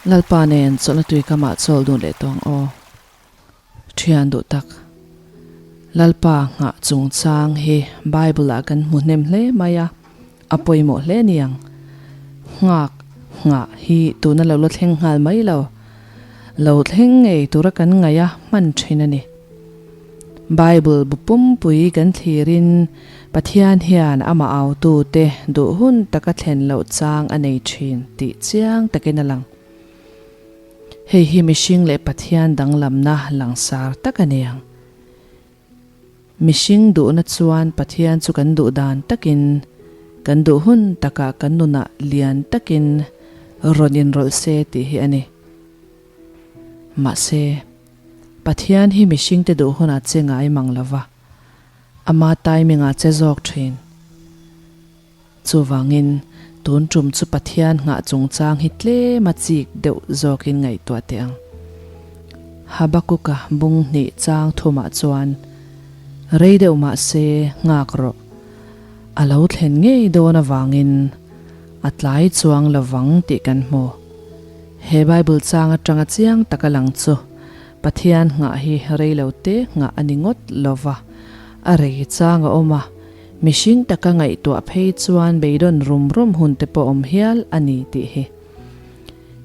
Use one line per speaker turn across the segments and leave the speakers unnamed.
Lalpa nen chawlhna tui kamah chawl dun leh tawh ang aw. Thian duh tak. Lalpa nghah chungchang hi Bible ah kan hmu hnem hle mai a, a pawimawh hle niang. Nghak, nghah, hi tuna lo la thleng nghal mai lo. Lo thleng ngei tura kan ngaih a hman thin a ni. Bible bu pumpui kan thlirin Pathian hian amah autute duh hun taka thlen loh chang a nei thin tih chiang takin a lang. Hei hi mihring leh Pathian danglamna langsar tak a ni ang. Mihring duhna chuan Pathian chu kan duh dan takin, kan duh hun takah kan nunah lian takin rawn inrawlh se tih hi a ni. Mahse, Pathian hi mihringte duh hunah che ngai mang lo va, ama timing-ah che zawk thin. Chuvangin, tun tum chu Pathian nghah chungchang hi tlem a chik deuh zawkin ngaihtuah teh ang. Habakuka bung hnih chang thumah chuan, Rei deuh mah se nghak rawh. A lo thlen ngei dawn avangin a tlai chuang lovang tih kan hmu. He Bible chang atanga chiang taka lang chu Pathian nghah hi rei lo te nghah a ni ngawt lova, a rei chang a awm a, Mihring taka ngaihtuah phei chuan beidawn rum rum hun te pawh awm hial a ni tih hi.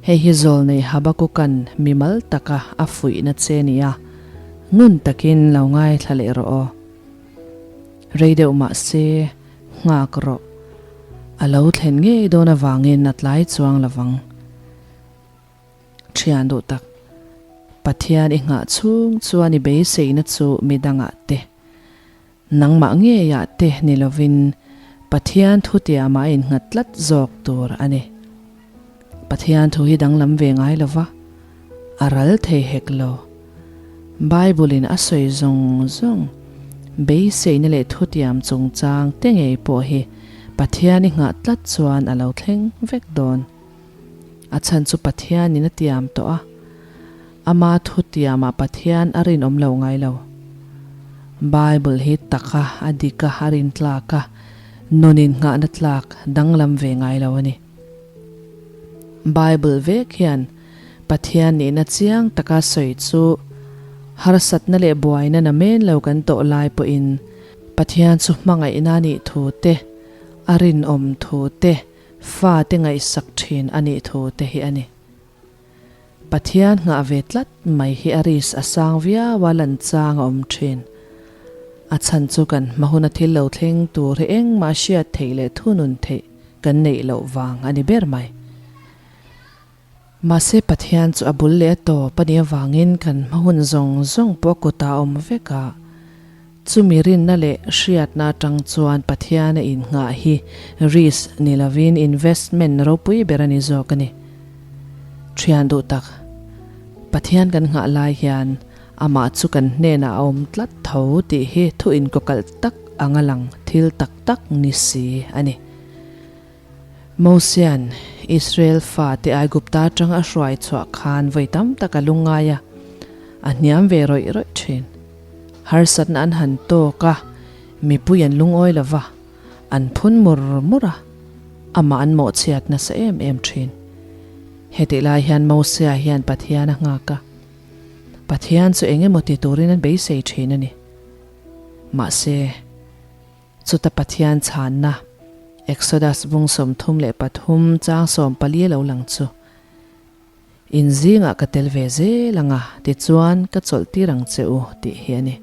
Hei hi Zawlnei Habakuka'n mimal taka a fuihna che nia, ngun takin lo ngaithla leh rawh aw. Rei deuh mah se, nghak rawh. A lo thlen ngei dawn avangin a tlai chuang lovang. Thian duh tak, Pathian i nghah chhung chuan i beiseina chu midangah te, Nangmah ngeiah te ni lovin Pathian thu tiamah a innghat tlat zawk tur a ni. Pathian thu hi danglam ve ngai lo va, a ral thei hek lo. Bible-in a sawi zawng zawng, beiseina leh thutiam chungchang te ngei pawh hi Pathian i nghah tlat chuan a lo thleng vek dawn. A chhan chu Pathianin a tiam tawh a, ama thutiamah Pathian a rinawm lo ngai lo. Bible hi taka a dik a, a rin tlak a, nunin nghahna tlak danglam ve ngai lo a ni. Bible vek hian Pathian nihna chiang taka sawi chu harsatna leh buaina namen lo kan tawh lai pawhin Pathian chu hmangaihna a nih thu te, a rinawm thu te, Fate ngaihsak thin a nih thu te hi a ni. Pathian nghah ve tlat mai hi a risk a sang viau a lan chang a awm thin. A chhan chu kan hma huna thil lo thleng tur hi engmah hriat theih leh thunun theih kan neih loh vang a ni ber mai. Mahse Pathian chu a bul leh a tawp a nih avangin kan hma hun zawng zawng pawh a kutah a awm vek a. Chumi rinna leh hriatna atang chuan Pathian a innghah hi risk ni lovin investment ropui ber a ni zawk a ni. Thian duh tak, Pathian kan nghah lai hian amah chu kan hnenah a awm tlat tho tih hi thu inkawkalh tak anga lang thil tak tak ni si a ni. Mosia'n Israel fate Aigupta atanga a hruai chhuah khan vawi tam tak a lungngai a, a hniam ve rawih rawih thin. Harsatna an han tawk a, mipui an lungawi lo va, an phun mur mur a, amah an mawhchhiat nasa em em thin. Hetih lai hian Mosia hian Pathian a nghak a, Pathian chu eng emaw ti turin an beisei thin a ni. Mahse. Chuta Pathian chhanna, Exodus bung 33 chang 14 lo lang chu, In zingah ka tel ve zel ang a, tichuan ka chawlh tir ang che u, tih hi a ni.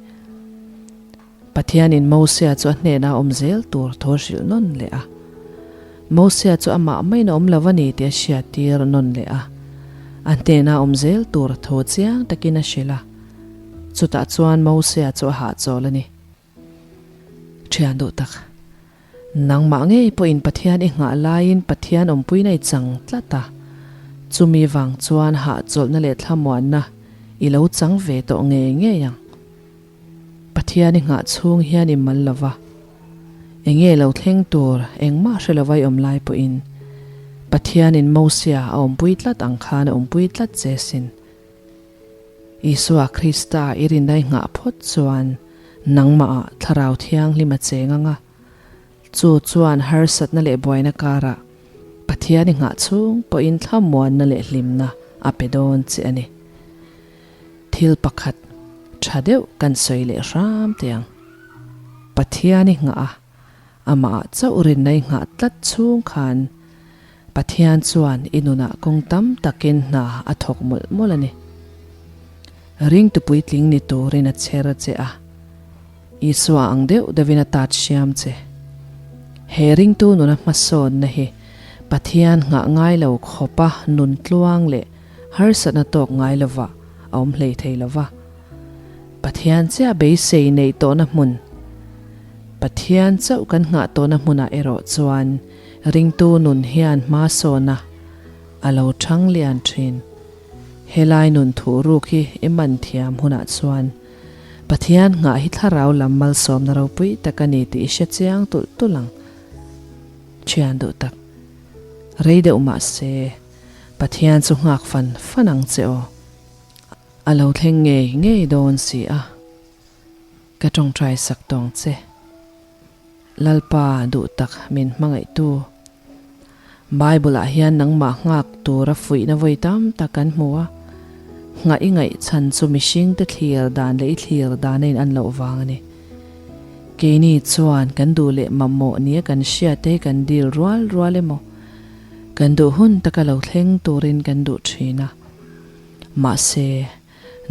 Pathianin Mosia chu a hnenah awm zel tur thaw hrilh nawn leh a. Mosia chu amah maiin a awm lo a ni tih a hriat tir nawn leh a. A hnenah awm zel tur thaw chiang takin a hrilh a. Chutah chuan Mosia chu a hahchawl a ni. Thian duh tak, nangmah ngei pawhin Pathian i nghah laiin Pathian awmpuina i chang tlat a, chumi vang chuan hahchawlhna leh thlamuanna i lo chang ve tawh ngei ngei ang. Pathian i nghah chhung hian i mal lova, enge lo thleng tur engmah hre lova i awm lai pawhin Pathianin Mosia a awmpui tlat ang khan a awmpui tlat che sin. Isua Krista i rinna i nghah phawt chuan nangmahah Thlarau Thianghlim a cheng ang a, chu chuan harsatna leh buaina karah Pathian i nghah chhung pawhin thlamuanna leh hlimna. a pe dawn che a ni. Thil pakhat tha deuh kan sawi leh hram teh ang. Pathian i nghah a, amah ah chauh rinna i nghah tlat chhung khan Pathian chuan i nunah kawng tam takin hna a thawk mawlh mawlh a ni. Ringtu puitling ni turin a chher che a, Isua ang deuh deuhin a tat hriam che. He ringtu nuna hmasawnna hi Pathian nghah ngai lo khawpa nun tluang leh harsatna tawk ngai lova a awm hlei thei lova. Pathian chiah beisei neih tawhna hmun, Pathian chauh kan nghah tawhna hmunah erawh chuan ringtu nun hian hma sawna a lo thang lian thin. Helai nun thuh ruk hi i man thiam hunah chuan Pathian nghah hi thlarau lam malsawmna ropui tak a ni tih i hre chiang tulh tulh ang. Thian duh tak, rei deuh mah se Pathian chu nghak fan fan ang che aw. A lo thleng ngei ngei dawn si a, ka tawngtai sak tawng che. Lalpa duh tak min hmangaihtu. Bible ah hian nangmah nghak tura fuihna vawi tam tak kan hmu a, nghah i ngaih chhan chu mihring te thlir dan leh i thlir dan a in an loh vang a ni. Keini chuan kan duh leh mamawh nia kan hriat te hi kan dil rual rual emaw, kan duh hun taka lo thleng turin kan duh thin a. Mahse,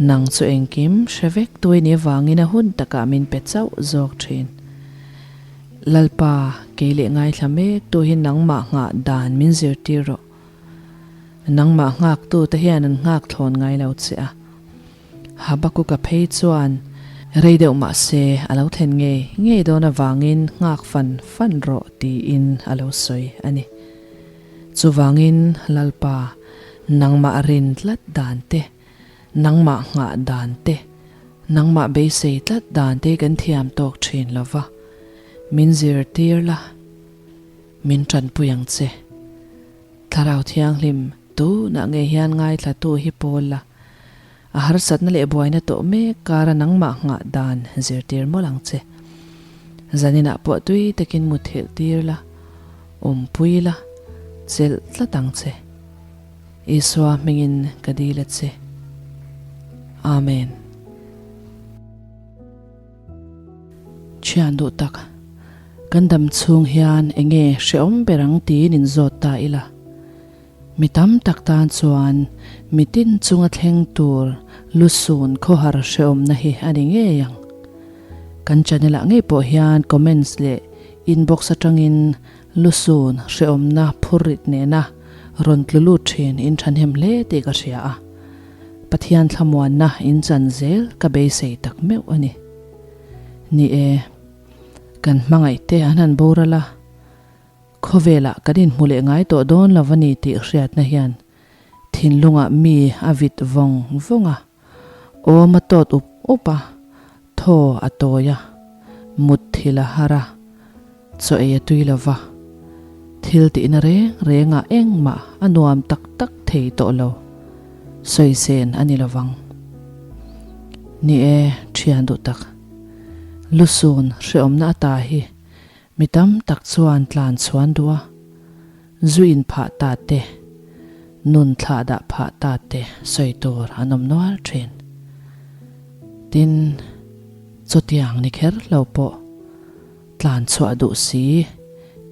nang chu engkim hre vek tui ni vangin a hun takah min pe chauh zawk thin. Lalpa, kei leh ngaithla mek tu hi nangmah nghah dan min zirtir rawh. Nangmah nghaktu te hian an nghak thlawn ngai lo che a. Habakuka phei chuan rei deuh mahse a lo thlen ngei ngei dawn avangin nghak fan fan rawh tiin a lo sawi a ni. Chuvangin, Lalpa, nangmah rin tlat dan te, nangmah nghah dan te, nangmah beisei tlat dan te kan thiam tawk thin lo va, min zirtir la, min tanpui ang che. Thlarau Thianghlim, tunah ngei hian ngaithlatu hi pawl la, a harsatna leh buaina tawh mek kara nangmah nghah dan zirtir mawlh ang che. Zaninah pawh tui takin muthilh tir la, awmpui la, chelh tlat ang che. Isua hmingin ka dil a che. Amen. Thian duh tak, kan dam chhung hian enge hrehawm ber ang tiin inzawt ta ila. Mi tam tak tan chuan mitin chunga thleng tur lusun khawhar hrehawmna hi a ni ngei ang. Kan channel ah ngei pawh hian comments leh inbox atangin lusun hrehawmna phurrit nena rawn tlu lut thin in thahnem hle tih ka hria a. Pathian thlamuanna in chan zel ka beisei tak meuh a ni. Ni e, kan hmangaihte an han boral a. Khawvelah kan inhmu leh ngai tawh dawn lo a ni tih hriatna hian thinlungah mi a vit vawng vawng a, awm a tawt up up a, thaw a tawi a, mut thil a har a, chaw ei a tui lo va, thil tihna reng rengah engmah a nuam tak tak thei tawh lo, sawi sen a ni lo vang. Ni e, thian duh tak, lusun hrehawmna ata hi Mi tam tak chuan tlan chhuan duh a, zu in phah ta te, nun thlah dah phah ta te sawi tur an awm nual thin. Tin, chutiang ni kher lo pawh tlan chhuah duh si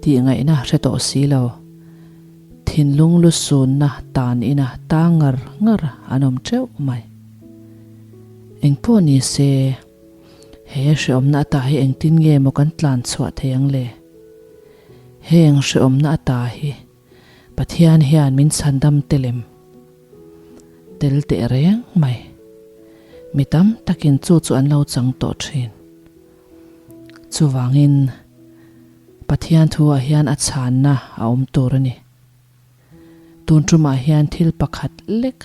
tih ngaihna hre tawh si lo, thinlung lusunna tan ina tang ngar ngar an awm teuh mai. Engpawh ni se. He hrehawmna ata hi engtin nge maw kan tlan chhuah thei ang le? Heng hrehawmna ata hi Pathian hian min chhandam tel em? Tel teh reng mai. Mi tam takin chu chu an lo chang tawh thin. Chuvangin Pathian thuah hian a chhanna a awm tur a ni. Tun tumah hian thil pakhat lek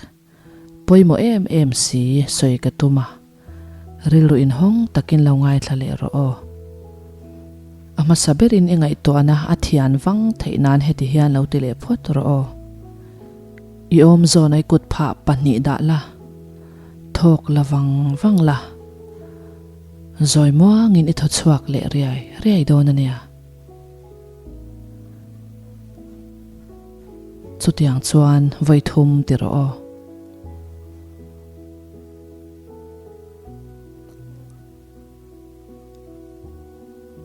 Pawimawh em em si sawi ka tum a, rilru inhawng takin lo ngaithla leh rawh aw. A hmasa berin i ngaihtuahna a thian vang theih nan heti hian lo ti leh phawt rawh aw. I awm zawn a i kut phah pahnih dah la, thawk la vang vang la, zawi muangin i thaw chhuak leh riai riai dawn a nia. Chutiang chuan vawi thum ti rawh aw.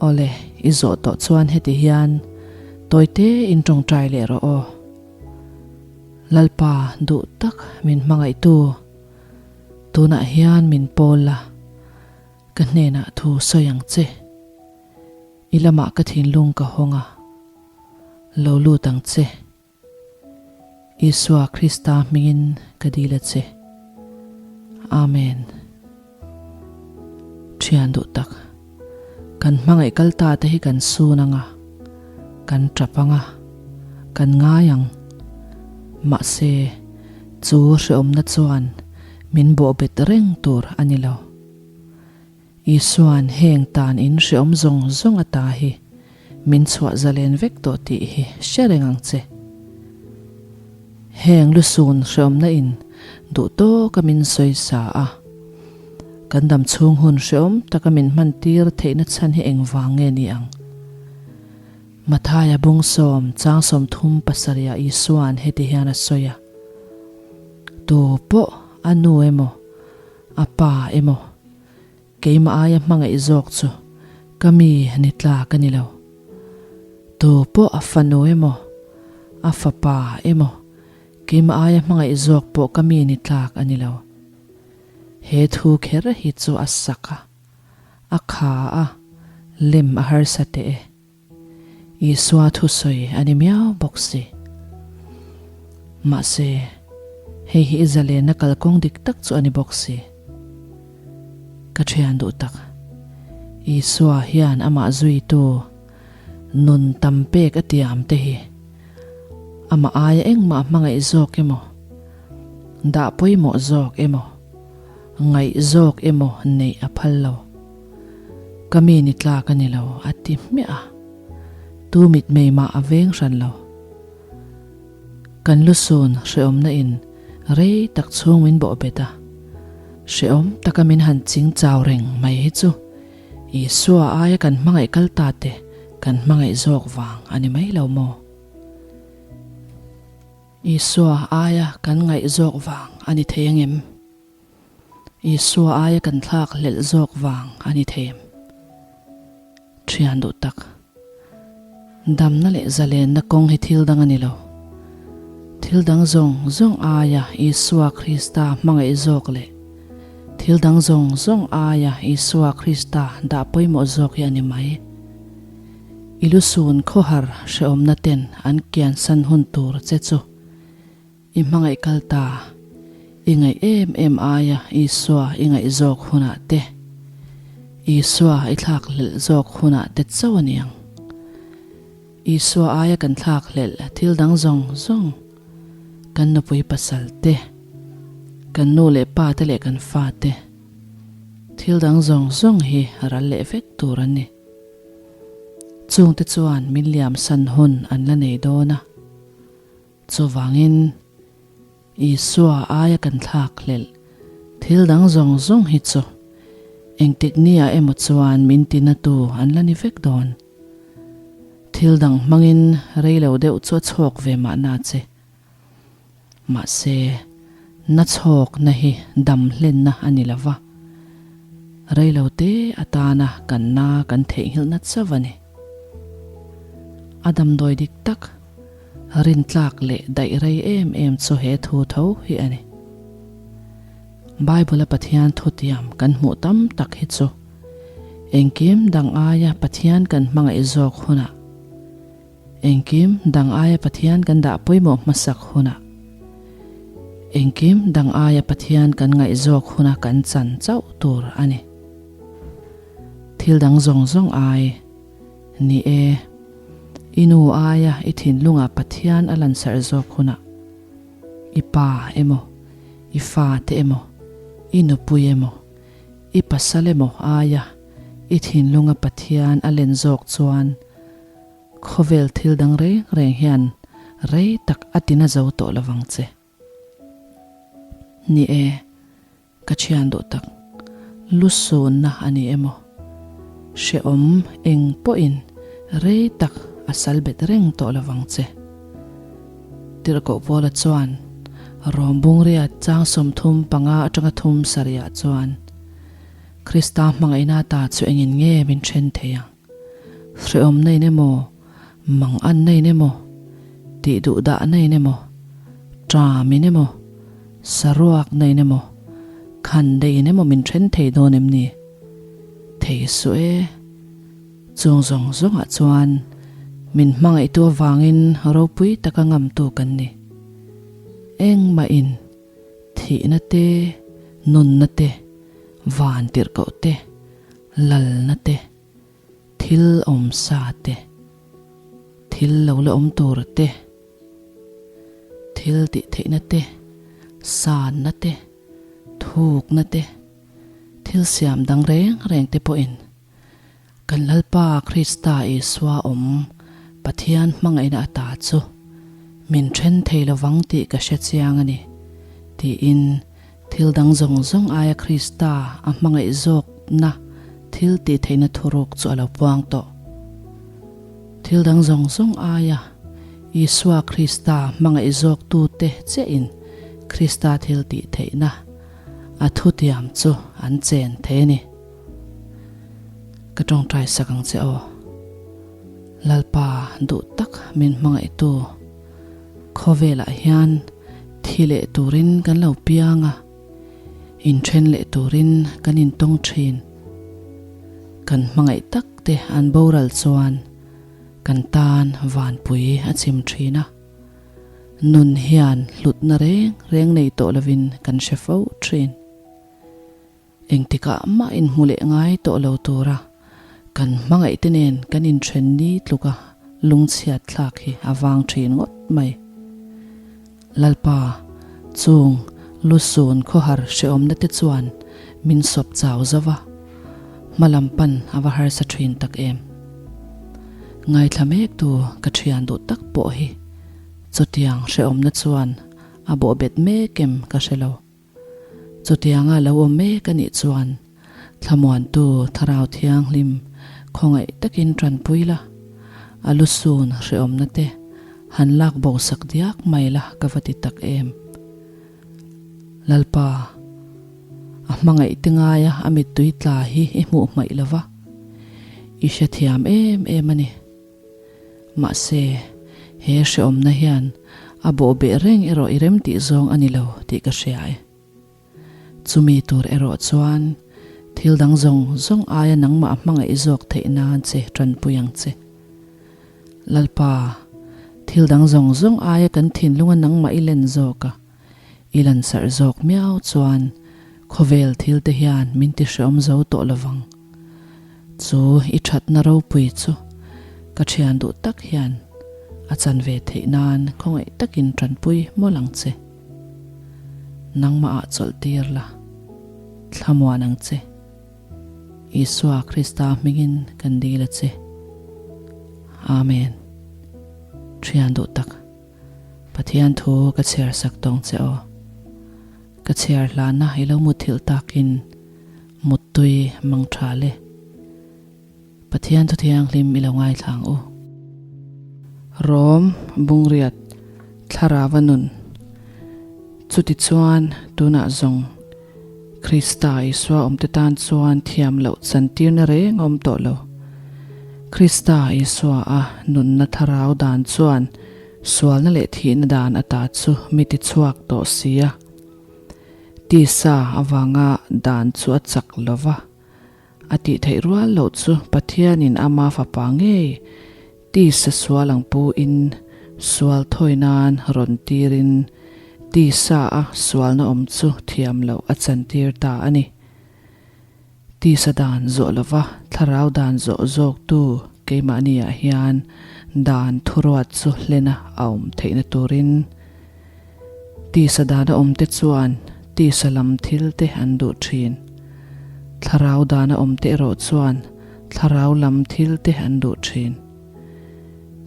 Awle, i zawh tawh chuan heti hian tawite in tawngtai leh rawh aw. Lalpa duh tak min hmangaihtu, tunah hian min pawl la, ka hnenah thu sawi ang che. I lamah ka thinlung ka hawng a, lo lut ang che. Isua Krista hmingin ka dil a che. Amen. Thian duh tak, kan hmangaih kal ta te hi kan sun ang a, kan tap ang a, kan ngai ang. Mahse, chu hrehawmna chuan min bawhbet reng tur a ni lo. Isua'n heng tan in hreawm zawng zawng ata hi min chhuah zalen vek tawh tih hi hre reng ang che. Heng lusun hreawmna in duh tawka min sawi sa a, kan dam chhung hun hreawm taka min hman tir theihna chhan hi engvang nge ni ang? Mathaia bungsawm chang 37 ah Isua'n heti hian a sawi a, Tu pawh a nu emaw, A pa emaw, keimah aia hmangaih zawk chu ka mi ni tlak a ni lo. Tu pawh a fanu emaw, a fapa emaw, keimah aia hmangaih zawk pawh ka mi ni tlak a ni lo. He thu kher hi chu a sak a, a kha a, lem a harsa teh e. Isua thusawi a ni miau bawk si. Mahse, hei hi i zalenna kalkawng dik tak chu a ni bawk si. Ka thian duh tak, Isua hian amah zuitu nun tam pek a tiam te hi amah aia engmah hmangaih zawk emaw, dah pawimawh zawk emaw, ngaih zawk emaw neih a phal lo. Ka mi ni tlak a ni lo, a ti hmiah a. Tu mitmei mah a veng hran lo. Kan lusun hrehawmna in rei tak chhung min bawh bet a. Hrehawm taka min han ching chau reng mai hi chu Isua aia kan hmangaih kal ta te kan hmangaih zawk vang a ni mai lo maw? Isua aia kan ngaih zawk vang a ni thei angem? Isua aia kan thlak hlelh zawk vang a ni thei em? Thian duh tak. Damna leh zalenna kawng hi thil dang a ni lo. Thil dang zawng zawng aia Isua Krista hmangaih zawk leh thil dang zawng zawng aia Isua Krista dah pawimawh zawk hi a ni mai. I lusun khawhar hrehawmna ten an kiansan hun tur che chu I hmangaih kal ta, i ngaih em em aia Isua i ngaih zawk hunah te, Isua i thlak hlelh zawk hunah te chauh a ni ang. Isua aia kan thlak hlelh thil dang zawng zawng, kan nupui pasal te, kan nu leh pa te leh kan fa te, thil dang zawng zawng hi ral leh vek tur an ni. Chungte chuan min liamsan hun an la nei dawn a. Chuvangin, Isua aia kan thlak hlelh thil dang zawng zawng hi chu engtik nia emaw chuan min tinatu an la ni vek dawn. Thil dang hmangin rei lo deuh chu a chhawk ve mahna che. Mahse, na chhawkna hi dam hlenna a ni lo va, rei lo te atana kan na kan theihnghilhna chauh a ni. A damdawi dik tak. Rintlak leh daih rei em em chu he thu tho hi a ni. Bible-a Pathian thutiam kan hmuh tam tak hi chu engkim dang aia Pathian kan hmangaih zawk hunah, engkim dang aia Pathian kan dah pawimawh hmasak hunah, engkim dang aia Pathian kan ngaih zawk huna kan chan chauh tur a ni. Thil dang zawng zawng ai. Ni e, i nu aia i thinlungah Pathian a lansarh zawk hunah i pa emaw, i fate emaw, i nupui emaw, i pasal emaw aia i thinlunga Pathian a len zawk chuan khawvel thil dang reng reng hian rei tak a tina zo tawh lovang che. Ni e. Ka thian duh tak, lu sunna a ni emaw? Hrehawm eng pawhin rei tak a sal bet reng tawh lovang che. Tirhkoh Paula chuan Rom bungria chang 35 atanga thum sarihah chuan, Krista hmangaihna ta chu engin nge min then thei ang? Hrehawmna in emaw, manganna in emaw, tihduhdahna in emaw, ṭam in emaw, saruakna in emaw, khandaih in emaw min ṭhen thei dawn em ni? Thei suh e. Chung zawng zawngah chuan min hmangaihtu avangin ropui taka ngamtu kan ni. Engmahin thihna te, nunna te, van tirhkoh te, lalna te, thil awmsa te, thil lo la awm tur te, thil tih theihna te, sanna te, thukna te, thil siam dang reng reng te pawhin Kan Lalpa Krista Isua awm Pathian hmangaihna ata chu min then thei lovang tih ka hre chiang a ni, tiin thil dang zawng zawng aia Krista a hmangaih zawkna thil tih theihna thuruk chu a lo puang tawh. Thil dang zawng zawng aia Isua Krista hmangaih zawktute chiahin Krista thil tih theihna a thutiam chu an chen thei a ni. Ka tawngtai sak ang che aw. Lalpa duh tak min hmangaihtu khawvelah hian thi leh turin kan lo piang a, inthen leh turin kan intawng thin. Kan hmangaih tak te an boral chuan kan tan vanpui a chim thin a. Nun hian hlutna reng reng nei tawh lovin kan hre fo thin. Engtikah mah inhmu leh ngai tawh lo tura kan hmangaihte nen kan inthen ni tluka lungchhiat thlak hi a vang thin ngawt mai. Lalpa, chung lusun khawhar hrehawmna te chuan min sawp chau zo va, hmalam pan a va harsa thin tak em. Ngaithla mektu ka thian duh tak pawh hi chutiang hrehawmna chuan a bawhbet mek em ka hre lo. Chutianga lo awm mek a nih chuan Thlamuantu Thlarau Thianghlim khawngaih takin tanpui la, a lusun hrehawmna te han lak bo sak diak mai la ka va ti tak em. Lalpa, a hmangaih te ngaia a mittui tla hi i hmuh hmaih lo va, i hrethiam em em a ni. Mahse, he hrehawmna hian a bawhbeh reng erawh i rem tih zawng a ni lo tih ka hria e. Chumi tur erawh chuan thil dang zawng zawng aia nangmah a hmangaih zawk theih nan che tanpui ang che. Lalpa, thil dang zawng zawng aia kan thinlunga nangmah i len zawk a, i lansarh zawk miau chuan khawvel thil te hian min ti hrehawm zo tawh lovang. Chu i thatna ropui chu ka thian duh tak hian a chan ve theih nan khawngaih takin tanpui mawlh ang che. Nangmah ah chawlh tir la, thlamuan ang che. Isua Krista hmingin kan dil a che. Amen. Thian duh tak. Pathian thu ka chhiar sak tawng che aw. Ka chhiar hlana i lo muthilh takin muttui mang tha le. Pathian thu thianghlim i lo ngaithla ang u. Rom Bungriat Thlarava nun Chutichuan tunah zawng Krista Isua awmte tan chuan thiam loh chantirna reng a awm tawh lo. Krista Isua a nunna thlarau dan chuan sualna leh thihna dan ata chu mi tichhuak tawh si a. Tisa avanga dan chu a chak lo va, a tih theih rual loh chu Pathianin ama fapa ngei Tisa sual ang pu in sual thawi nan rawn tir in tisa a sualna awm chu thiam loh a chantir ta a ni. Tisa dan zawh lova thlarau dan zawh zawk tu keimahni ah hian dan thuruat chu hlena a awm theihna turin tisa dana awm te chuan tisa lam thil te an duh thin. Thlarau dana awm te erawh chuan Thlarau lam thil te an duh thin.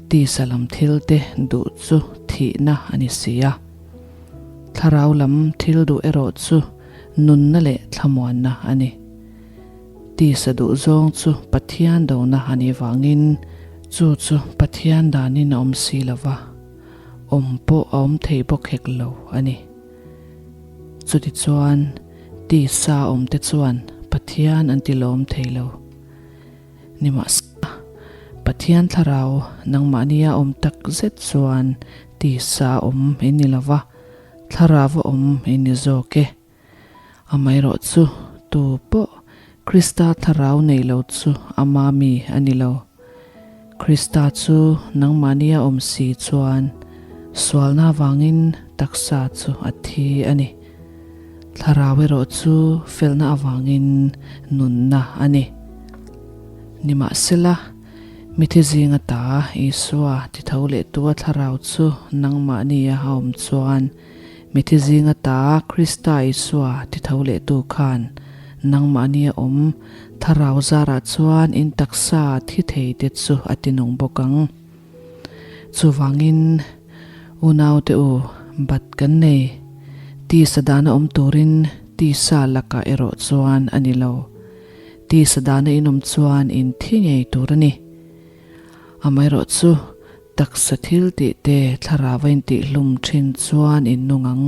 Tisa lam thil te duh chu thihna a ni si a. Thlarau lam thil duh erawh chu nunna leh thlamuanna a ni. Tisa duh zawng chu Pathian dona a nih vangin chu chu Pathian danin a awm si lo va, awm pawh a awm thei bawk hek lo a ni. Chutichuan, tisa awmte chuan Pathian an ti lawm thei lo. Nimahsela, Pathian thlarau nangmahnia awm tak zet chuan tisa awm in ni lo va, thlarau awm in ni zawk e. Amaherawh chu tu pawh Krista thlarau nei lo chu ama mi a ni lo. Krista chu nangmahnia awm si chuan sualna avangin taksa chu a thi a ni. Thlarau erawh chu felna avangin nunna a ni. Nimahsela, mithi zinga ta Isua titho lehtua thlarau chu nangmahnia a awm chuan mithi zinga ta Krista Isua titho lehtu khan nangmahnia awm thlarau zarah chuan in taksa thi thei te chu a tinung bawk ang. Chuvangin, unaute u, bat kan nei. Tisa dana awm turin tisa lakah erawh chuan a ni lo. Tisa dana inawm chuan in thi ngei tur a ni. Amaherawh chu, taksa thil tih te thlarau a intihhlum thin chuan in nung ang.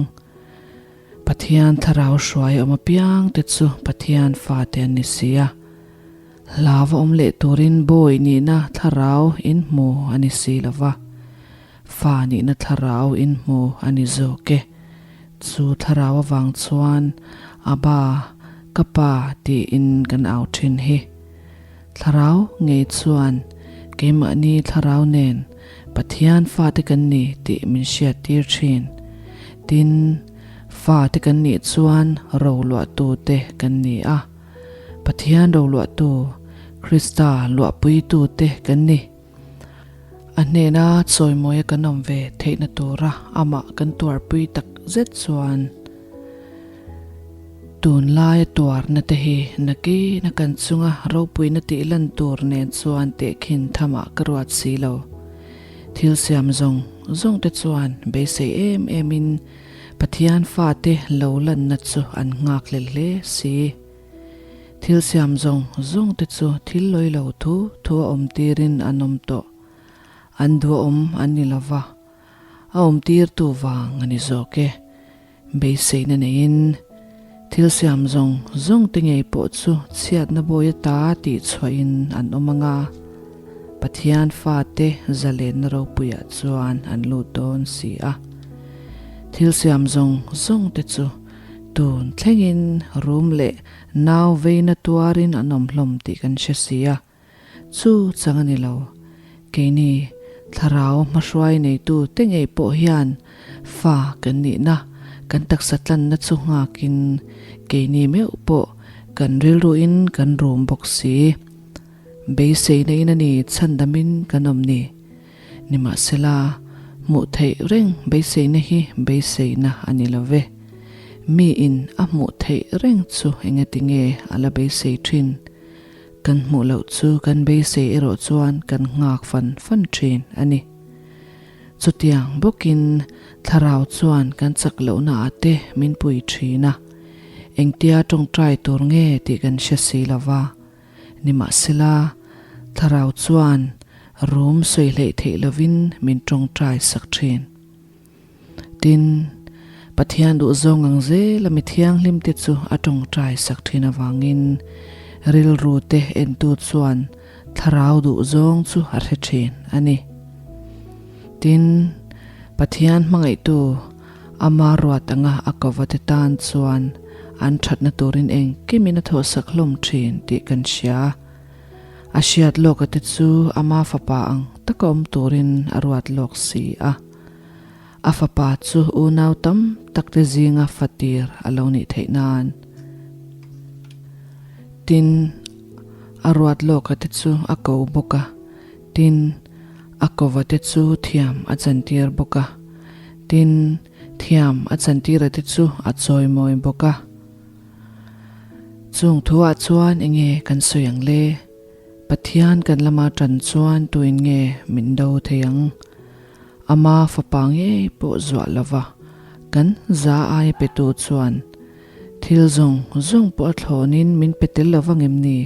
Pathian thlarau hruai awm apiang te chu Pathian fate an ni si a. Hlau a awm leh turin bawi nihna thlarau in hmu a ni si lo va, fa nihna thlarau in hmu a ni zawk e. Chu thlarau avang chuan Abba, ka pa tiin kan au thin hi. Thlarau ngei chuan keimahni thlarau nen Pathian fate kan ni tih min hriattir thin. Tin, fate kan nih chuan roluahtute kan ni a. Pathian roluahtu, Krista luahpuitute kan ni. A hnena chawimawia kan awm ve theihna tura amah kan tuarpui tak zet chuan tunlaia tuarna te hi nakina kan chunga ropuina tih lan tur nen chuan tehkhin thamah ka ruat si lo. Thil siam zawng zawng te chuan beisei em emin Pathian fate lo lanna chu an nghak hlel hle si. Thil siam zawng zawng te chu thil lawi lo thu thu a awm tirin an awm tawh. An duhawm an ni lo va, a awm tirtu vang a ni zawk e. Beiseina neiin thil siam zawng zawng te ngei pawh chu chhiatna bawi ata tih chhuahin an awm ang a, Pathian fate zalenna ropuiah chuan an lut dawn si a. Thil siam zawng zawng te chu tun thlengin rum leh nau veina tuarin an awm hlawm tih kan hre si a, chu chang a ni lo. Keini thlarau hmahruai neitu te ngei pawh hian fa kan nihna, kan taksa tlanna chu nghakin keini meuh pawh kan rilruin kan rum bawk si. Beiseina in a ni chhandamin kan awm ni. Nimahsela, hmuh theih reng beiseina hi beiseina a ni lo ve. Miin a hmuh theih reng chu engati nge a la beisei thin? Kan hmuh loh chu kan beisei erawh chuan kan nghak fan fan thin a ni. Chutiang bawkin thlarau chuan kan chak lohna ah te min pui thin a, engtia tawngtai tur nge tih kan hre si lo va. Nimahsela, thlarau chuan rum sawi hleih theih lovin min tawngtai sak thin. Tin, Pathian duhzawng ang zela mi thianghlimte chu a tawngtai sak thin avangin rilru te entu chuan thlarau duhzawng chu a hre thin a ni. Tin, Pathian hmangaihtu Ama ruat anga a kovate tan chuan an thatna turin engkimin a thawhsak hlawm thin tih kan hria. A hriat lawka te chu ama fapa ang taka awm turin a ruat lawk si a. A fapa chu unau tam tak te zinga fatir a lo nih theih nan. Tin, a ruat lawka te chu a ko bawk a, tin, a kova te chu thiam a chantir bawk a. Tin, thiam a chantira te chu a chawimawi bawk a. Chung thuah chuan enge kan sawi ang le? Pathian kan lama tan chuan tuin nge min do thei ang? Ama fapa ngei pawh zuah lova kan za aia petu chuan thil zawng zawng pawh a thlawnin min pe tel lova ngem ni?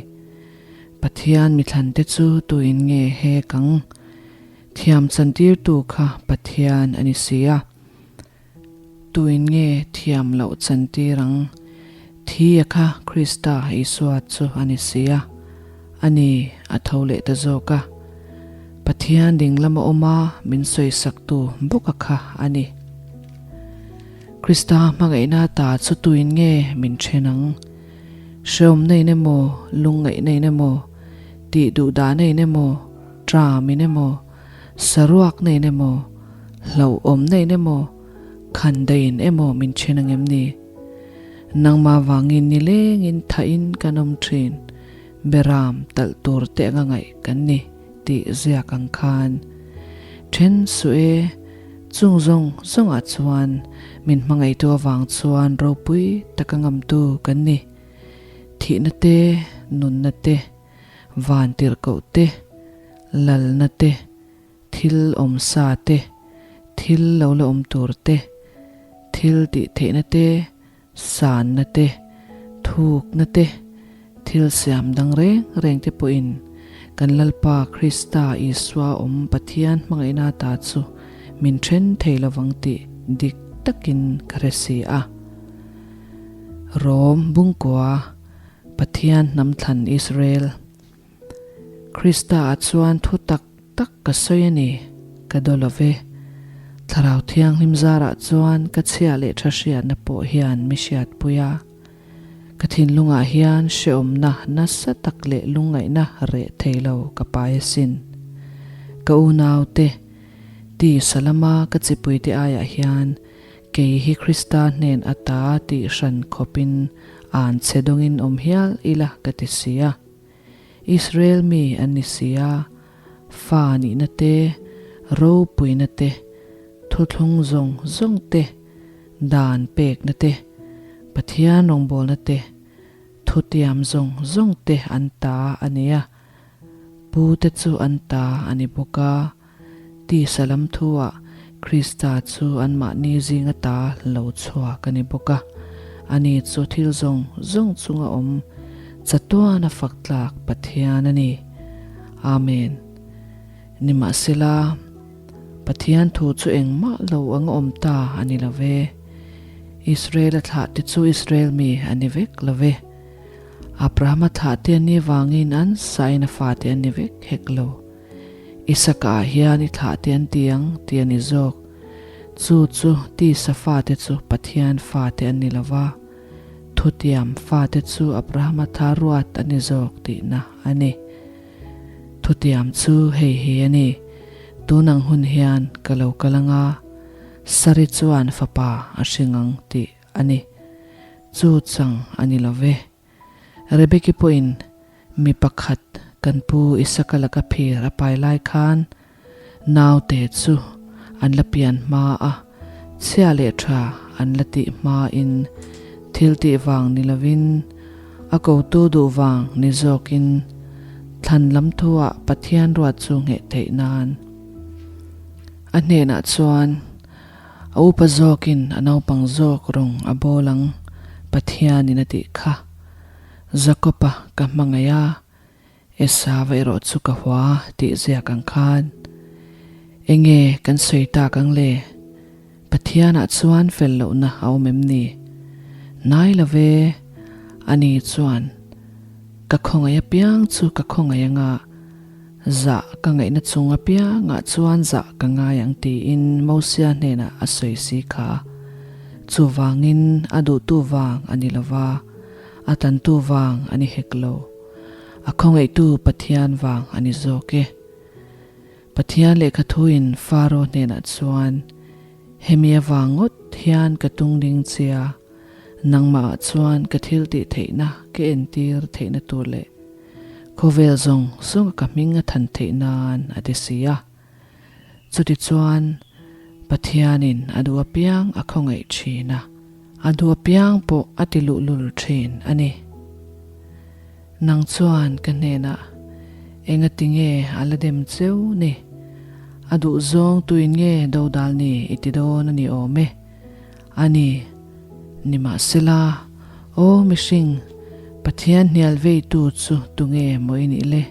Pathian mithlante chu tuin nge hek ang? Thiam chantirtu kha Pathian a ni si a, tuin nge thiam loh chantir ang? Thi a kha Krista Isua chu a ni si a, a ni a tho leh ta zawk a. Pathian ding lama awma min sawisaktu bawka kha a ni. Krista hmangaihna ta chu tuin nge min then ang? Hreawmna in emaw, lungngaihna in emaw, tih duhdahna in emaw, tram in emaw, saruakna in emaw, hlauhawmna in emaw, khandaih in emaw min then ang em ni? Nangmah vangin nilengin thahin kan awm thin. Beram talh tur te anga ngaih kan ni tih ziak ang khan then suh e, chung zawng zawngah chuan min hmangaihtu avang chuan ropui taka ngamtu kan ni. Thihna te, nunna te, van tirhkoh te, lalna te, thil awmsa te, thil lo la awm tur te, thil tih theihna te, Sanna te, thukna te, thil siam dang reng reng te pawhin kan Lalpa Krista Isua awm Pathian hmangaihna ta chu min then thei lovang tih dik takin ka hre si a. Rom Bungkua, Pathian hnam thlan Israel. Krista ah chuan thu tak tak ka sawi a ni, ka daw lo ve. Thlarau Thianghlim zarah chuan ka chhia leh tha hriatna pawh hian mi hriatpui a. Ka thinlungah hian hrehawmna nasa tak leh lungngaihna reh thei lo ka pai asin. Ka unaute, tisa lama ka chipuite aiah hian kei hi Krista hnen ata tih hran khawpin an chhe dawngin awm hial ila ka ti si a. Israel mi an ni si a, fa nihna te, ropuina te, thuthlung zawng zawng te, dan pekna te, Pathian rawngbawlna te, thutiam zawng zawng te an ta a ni a, pu te chu an ta a ni bawk a. Tisa lam thuah Krista chu anmahni zinga ta lo chhuak a ni bawk a, ani chu thil zawng zawng chunga awm chatuana fak tlak Pathian a ni. Amen. Nimahsela, Pathian thu chu engmah lo anga awm ta a ni lo ve. Israel-a thlahte chu Israel mi a ni vek lo ve. Abrahama thlahte an nih vangin an sain a fate an ni vek hek lo. Isaka ah hian i thlah te an ti ang tih a ni zawk. Chu chu tisa fate chu Pathian fate an ni lo va, thutiam fate chu Abrahama tha ruat a ni zawk tihna a ni. Thutiam chu hei hi a ni, Tun ang hun hian ka lo kal anga, Sari chuan fapa a hring ang tih a ni. Chu chang a ni lo ve. Rebeki pawhin mi pakhat kan pu Isaka laka phir a pai lai khan naute chu an la pian hma a, chhia leh tha an la tih hmain thil tih vang ni lovin a kotu duh vang ni zawkin thlan lam thuah Pathian ruat chu ngheh theih nan a hnenah chuan A upa zawkin a naupang zawk rawng a bawl ang, Pathianin a tih kha. Jakob-a ka hmangaih a, Esau-a erawh chu ka hua tih ziak ang khan. Enge kan sawi tak ang le? Pathianah chuan fel lohna a awm em ni? Hnai lo ve, ani chuan ka khawngaih apiang chu ka khawngaih anga, Zah ka ngaihna chung apiangah chuan zah ka ngai ang tiin Mosia hnenah a sawi si kha. Chuvangin a duhtu vang a ni lova, a tantu vang a ni hek lo. A khawngaihtu Pathian vang a ni zawk e. Pathian lehkha thuin Faro hnenah chuan, Hemi avang ngawt hian ka tung ding chia, nangmahah chuan ka thil tih theihna ka entir theihna tur leh Khawvel zawng zawnga ka hming a than theih nan a ti si a. Chutichuan, Pathianin a duh apiang a khawngaih thin a, a duh apiang pawh a ti luhlul thin a ni. Nang chuan ka hnenah, Engati nge a la dem cheu ni? A duh zawng tuin nge dodal ni i ti dawn a ni awm e? A ni, nimahsela, aw mihring, Pathian hnial veitu chu tunge maw i nih le?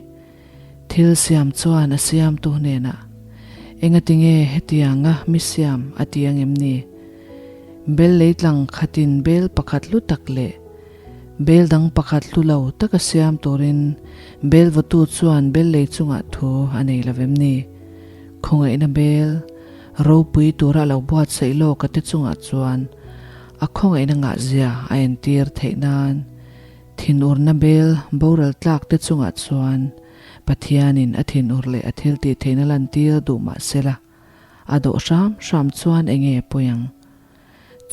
Thil siam chuan a siamtu hnenah, Engatinge hetianga mi siam a ti ang em ni? Bel leitlang khatin bel pakhat hlu tak leh. Bel dang pakhat hlu lo taka siam turin bel vawtu chuan bel lei chungah thu a nei lo vem ni? Khawngaihna bel ropui tura a lo buatsaih lawka te chungah chuan a khawngaihna ngahzia a entir theih nan thinurna bel boral tlak te chungah chuan Pathianin a thinur leh a thiltih theihna lantir duh mah sela a dawh hram hram chuan enge pawi ang?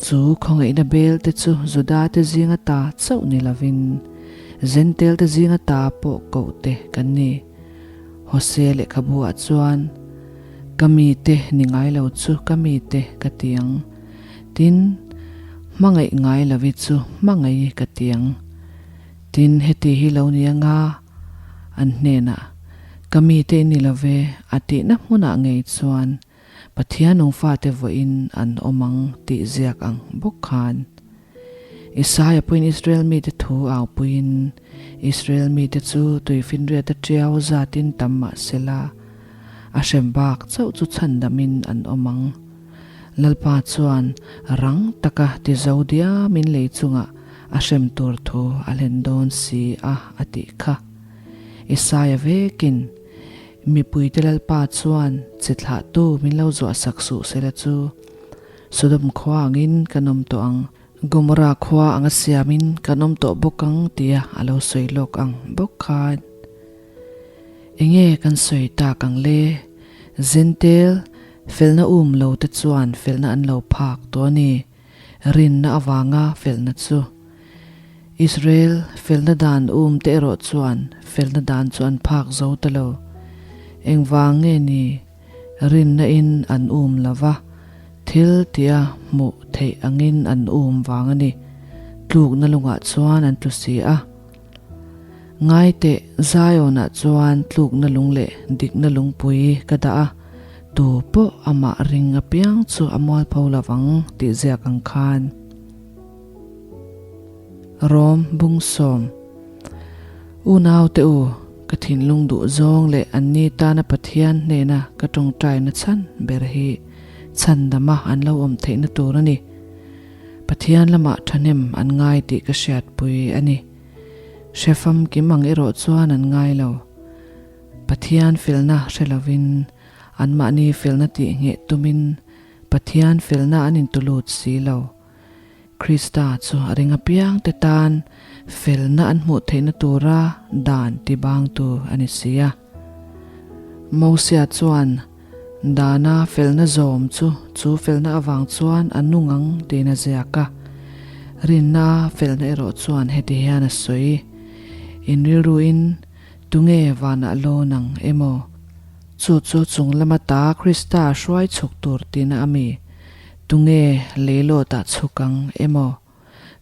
Chu khawngaihna bel te chu Juda te zinga ta chauh ni lovin Zentel te zinga ta pawh koh te kan ni. Hosea lehkhabu ah chuan, Ka mite ni ngai lo chu ka mite ka ti ang, tin, hmangaih ngai lovi chu hmangaih ka ti ang. Tin, heti hi lo ni anga an hnenah, Ka mite i ni lo ve, a tihna hmunah ngei chuan Pathian nung fate vawiin an awm ang tih ziak ang bawk khan. Isaia pawhin Israel mite thu au puiin, Israel mite chu tuifinriata tiau zatin tam mah sela, a hrem bak chauh chu chhandamin an awm ang. Lalpa chuan rang taka ti zo diamin lei chungah a hrem tur thu a hlen dawn si a a tih kha. Isaia vekin. Mipuite Lalpa chuan che thlahtu min lo zuah sak suh sela chu Sodom khua angin kan awm tawh ang, Gomorrah khua anga siamin kan awm tawh bawk ang tia a lo sawi lawk ang bawk khan. Enge kan sawi tak ang le? Zentel, felna um lo te chuan felna an lo phak tawh a ni. Rinna avanga felna chu. Israel felna dan um te erawh chuan felna dan chu an phak zo ta lo. Engvang nge ni? Rinna in an um lo va, thil tia hmuh theih angin an um vang a ni. Tlukna lungah chuan an tlu si a. Ngai teh, Zion-ah chuan tlukna lung leh dikna lungpui ka dah a, tu pawh amah ring apiang chu a mualpho lo vang tih ziak ang khan. Rom bung sawm. Unaute u, ka thinlung duh zawng leh anni tana Pathian hnena ka tawngtaina chhan ber hi chhandama an lo awm theihna tur a ni. Pathian lamah thahnem an ngai tih ka hriatpui a ni. Hre famkim ang erawh chuan an ngai lo. Pathian felna hre lovin anmahni felna tih ngheh tumin Pathian felna an intulut si lo. Krista chu a ring apiangte tan felna an hmuh theihna tura dan tibangtu a ni si a. Mosia chuan dana felna zawm chu chu felna avang chuan a nung ang tiin a ziak a. Rinna felna erawh chuan heti hian a sawi, In rilruin tunge vanah lawn ang emaw? Chu chu chung lama ta Krista hruai chhuk tur tina a mi? Tunge leilawtah chhuk ang emaw?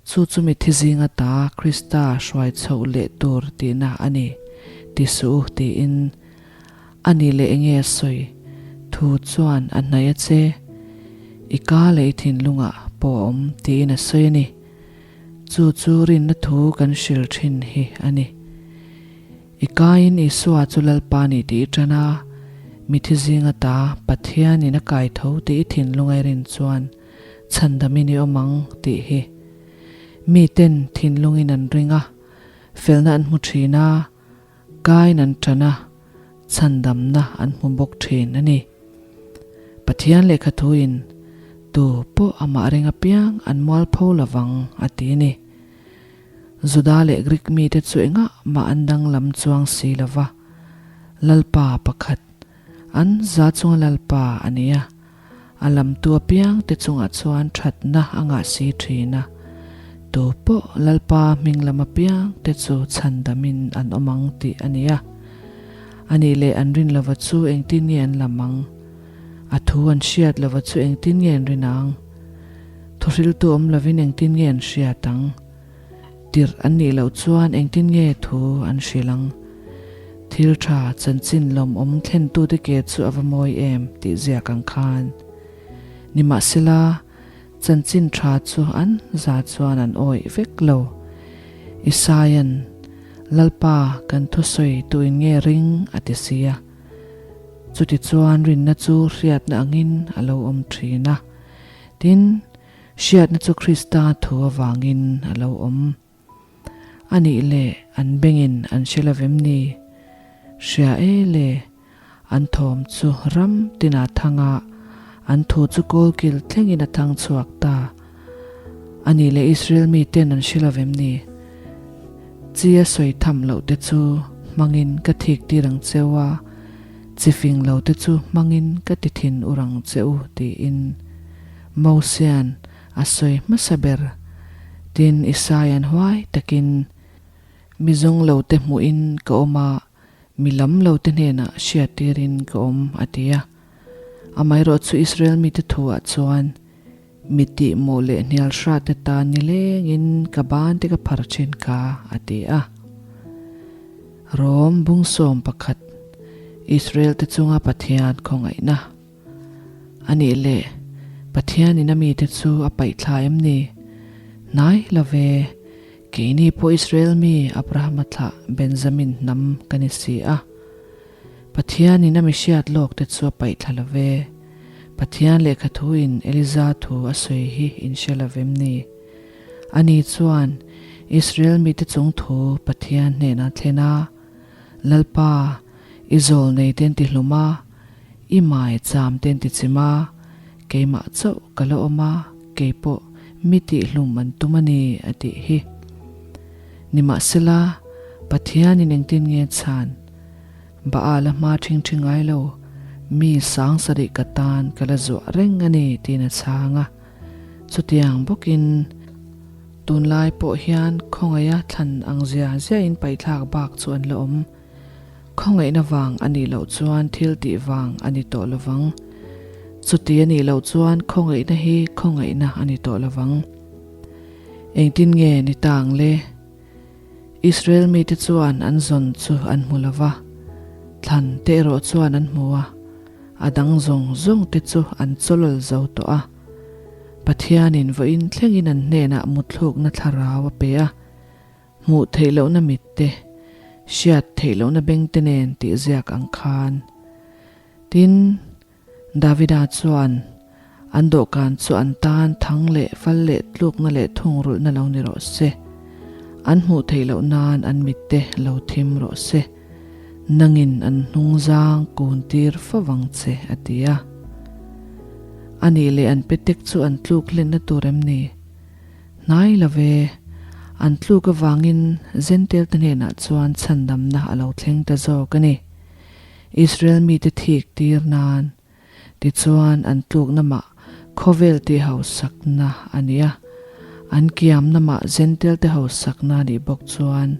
Chu chu mithi zinga ta Krista hruai chhoh leh tur tihna a ni, ti suh u tiin a ni leh enge a sawi thu chuan a hnaih a che. I ka leh i thinlungah pawh a awm tiin a sawi a ni. Chu chu rinna thu kan hril thin hi a ni. I kaiin Isua chu Lalpa ni tih i tan a, mithi zinga ta Pathianin a kai tho tih i thinlung a i rin chuan chhandamin i awm ang tih hi. Miten thinlungin an ring a, felna an hmu thin a, kaiin an tan a, chhandamna an hmu bawk thin a ni. Pathian lehkha thuin tu pawh amah ring apiang an mualpho lovang a ti a ni. Juda leh Grik mite chu engah mah an danglam chuang si lo va, Lalpa pakhat, an za chunga Lalpa a ni a, a lamtu apiangte chungah chuan thatna a ngah si thin a, tu pawh Lalpa hming lam apiangte chu chhandamin an awm ang tih a ni a. A nih leh an rin lova chu engtin nge an lam ang? A thu an hriat lova chu engtin nge an rin ang? Thuhriltu awm lovin engtin nge an hriat ang? Tirh an nih loh chuan engtin nge thu an hrilh ang? Thil tha chanchin lawmawm thlentute ke chu a va mawi em tih ziak ang khan. Nimahsela, chanchin tha chu an za chuan an awih vek lo. Isaia'n, Lalpa, kan thusawi tuin nge ring? a ti si a. Chutichuan rinna chu hriatna angin a lo awm thin a. Tin, hriatna chu Krista thu avangin a lo awm. A nih leh an bengin an hre lo vem ni? Hria e le, an thawm chu ram tinah thang a, an thu chu kawlkil thlengin a thang chhuak ta. A nih leh Israel miten an hre lo vem ni? Chi a sawi tham loh te chu hmangin ka thik tir ang cheu a, chi fing lo te chu hmangin ka ti thin ur ang che u tiin Mosia'n a sawi hmasa ber. Tin, Isaia'n huai takin, Mi zawng lo te hmuhin ka awm a, mi lam lo te hnenah hriattirin ka awm, a ti a. Amaherawhchu chu Israel mite thuah chuan, Mi tih mawh leh hnial hrat te tan nilengin ka ban te ka phar thin kha, a ti a. Rom bungsawm pakhat, Israel te chunga Pathian khawngaihna. A nih leh, Pathianin a mite chu a paih thla em ni? Hnai lo ve, keini pawh Israel mi Abrahama thlah Benjamin hnam ka ni si a. Pathianin a mi hriat lawk te chu a paih thla lo ve. Pathian lehkha thuin Eliza thu a sawi hi in hre lo vem ni? Ani chuan Israel mite chung thu Pathian hnenah thlen a, Lalpa, i zawl nei ten ti hlum a, i mai cham ten ti chim a, keimah chauh ka la awm a, kei pawh mi tih hlum an tum a ni, a tih hi. Nimahsela, Pathianin engtin nge chhan? Baal a hma ṭhing ṭhi ngai lo, mi sang sarih ka tan ka la zuah reng a ni, tiin a chhang a. Chutiang bawkin tunlai pawh hian khawngaih a thlan ang zia ziahin paihthlak bak chu an la awm. Khawngaihna vang a nih loh chuan thil tih vang a ni tawh lovang. Chuti a nih loh chuan khawngaihna hi khawngaihna a ni tawh lovang. Engtin nge ni ta ang le? Israel mite chuan an zawn chu an hmu lo va, thlan te erawh chuan an hmu a, a dang zawng zawng te chu an chawlawl zo tawh a. Pathianin vawiin thlengin an hnenah mutthlukna thlarau a pe a. Hmuh theih lohna mit te, hriat theih lohna beng te nen tih ziak ang khan. Tin, Davida chuan an dawhkan chu an tan thang leh fal leh tlukna leh thungrulhna lo ni rawh se. An hmuh theih loh nan an mit te lo thim rawh se. Nangin an hnungzang kun tir fo vang che, a ti a. Anih leh an petek chu an tluk hlenna tur em ni? Hnai lo ve, an tluk avangin Zentel te hnenah chuan chhandamna a lo thleng ta zawk a ni. Israel mite thik tir nan, tichuan an tlukna mah khawvel tih hausakna a ni a, an kiamna mah Zentel te hausakna a nih bawk chuan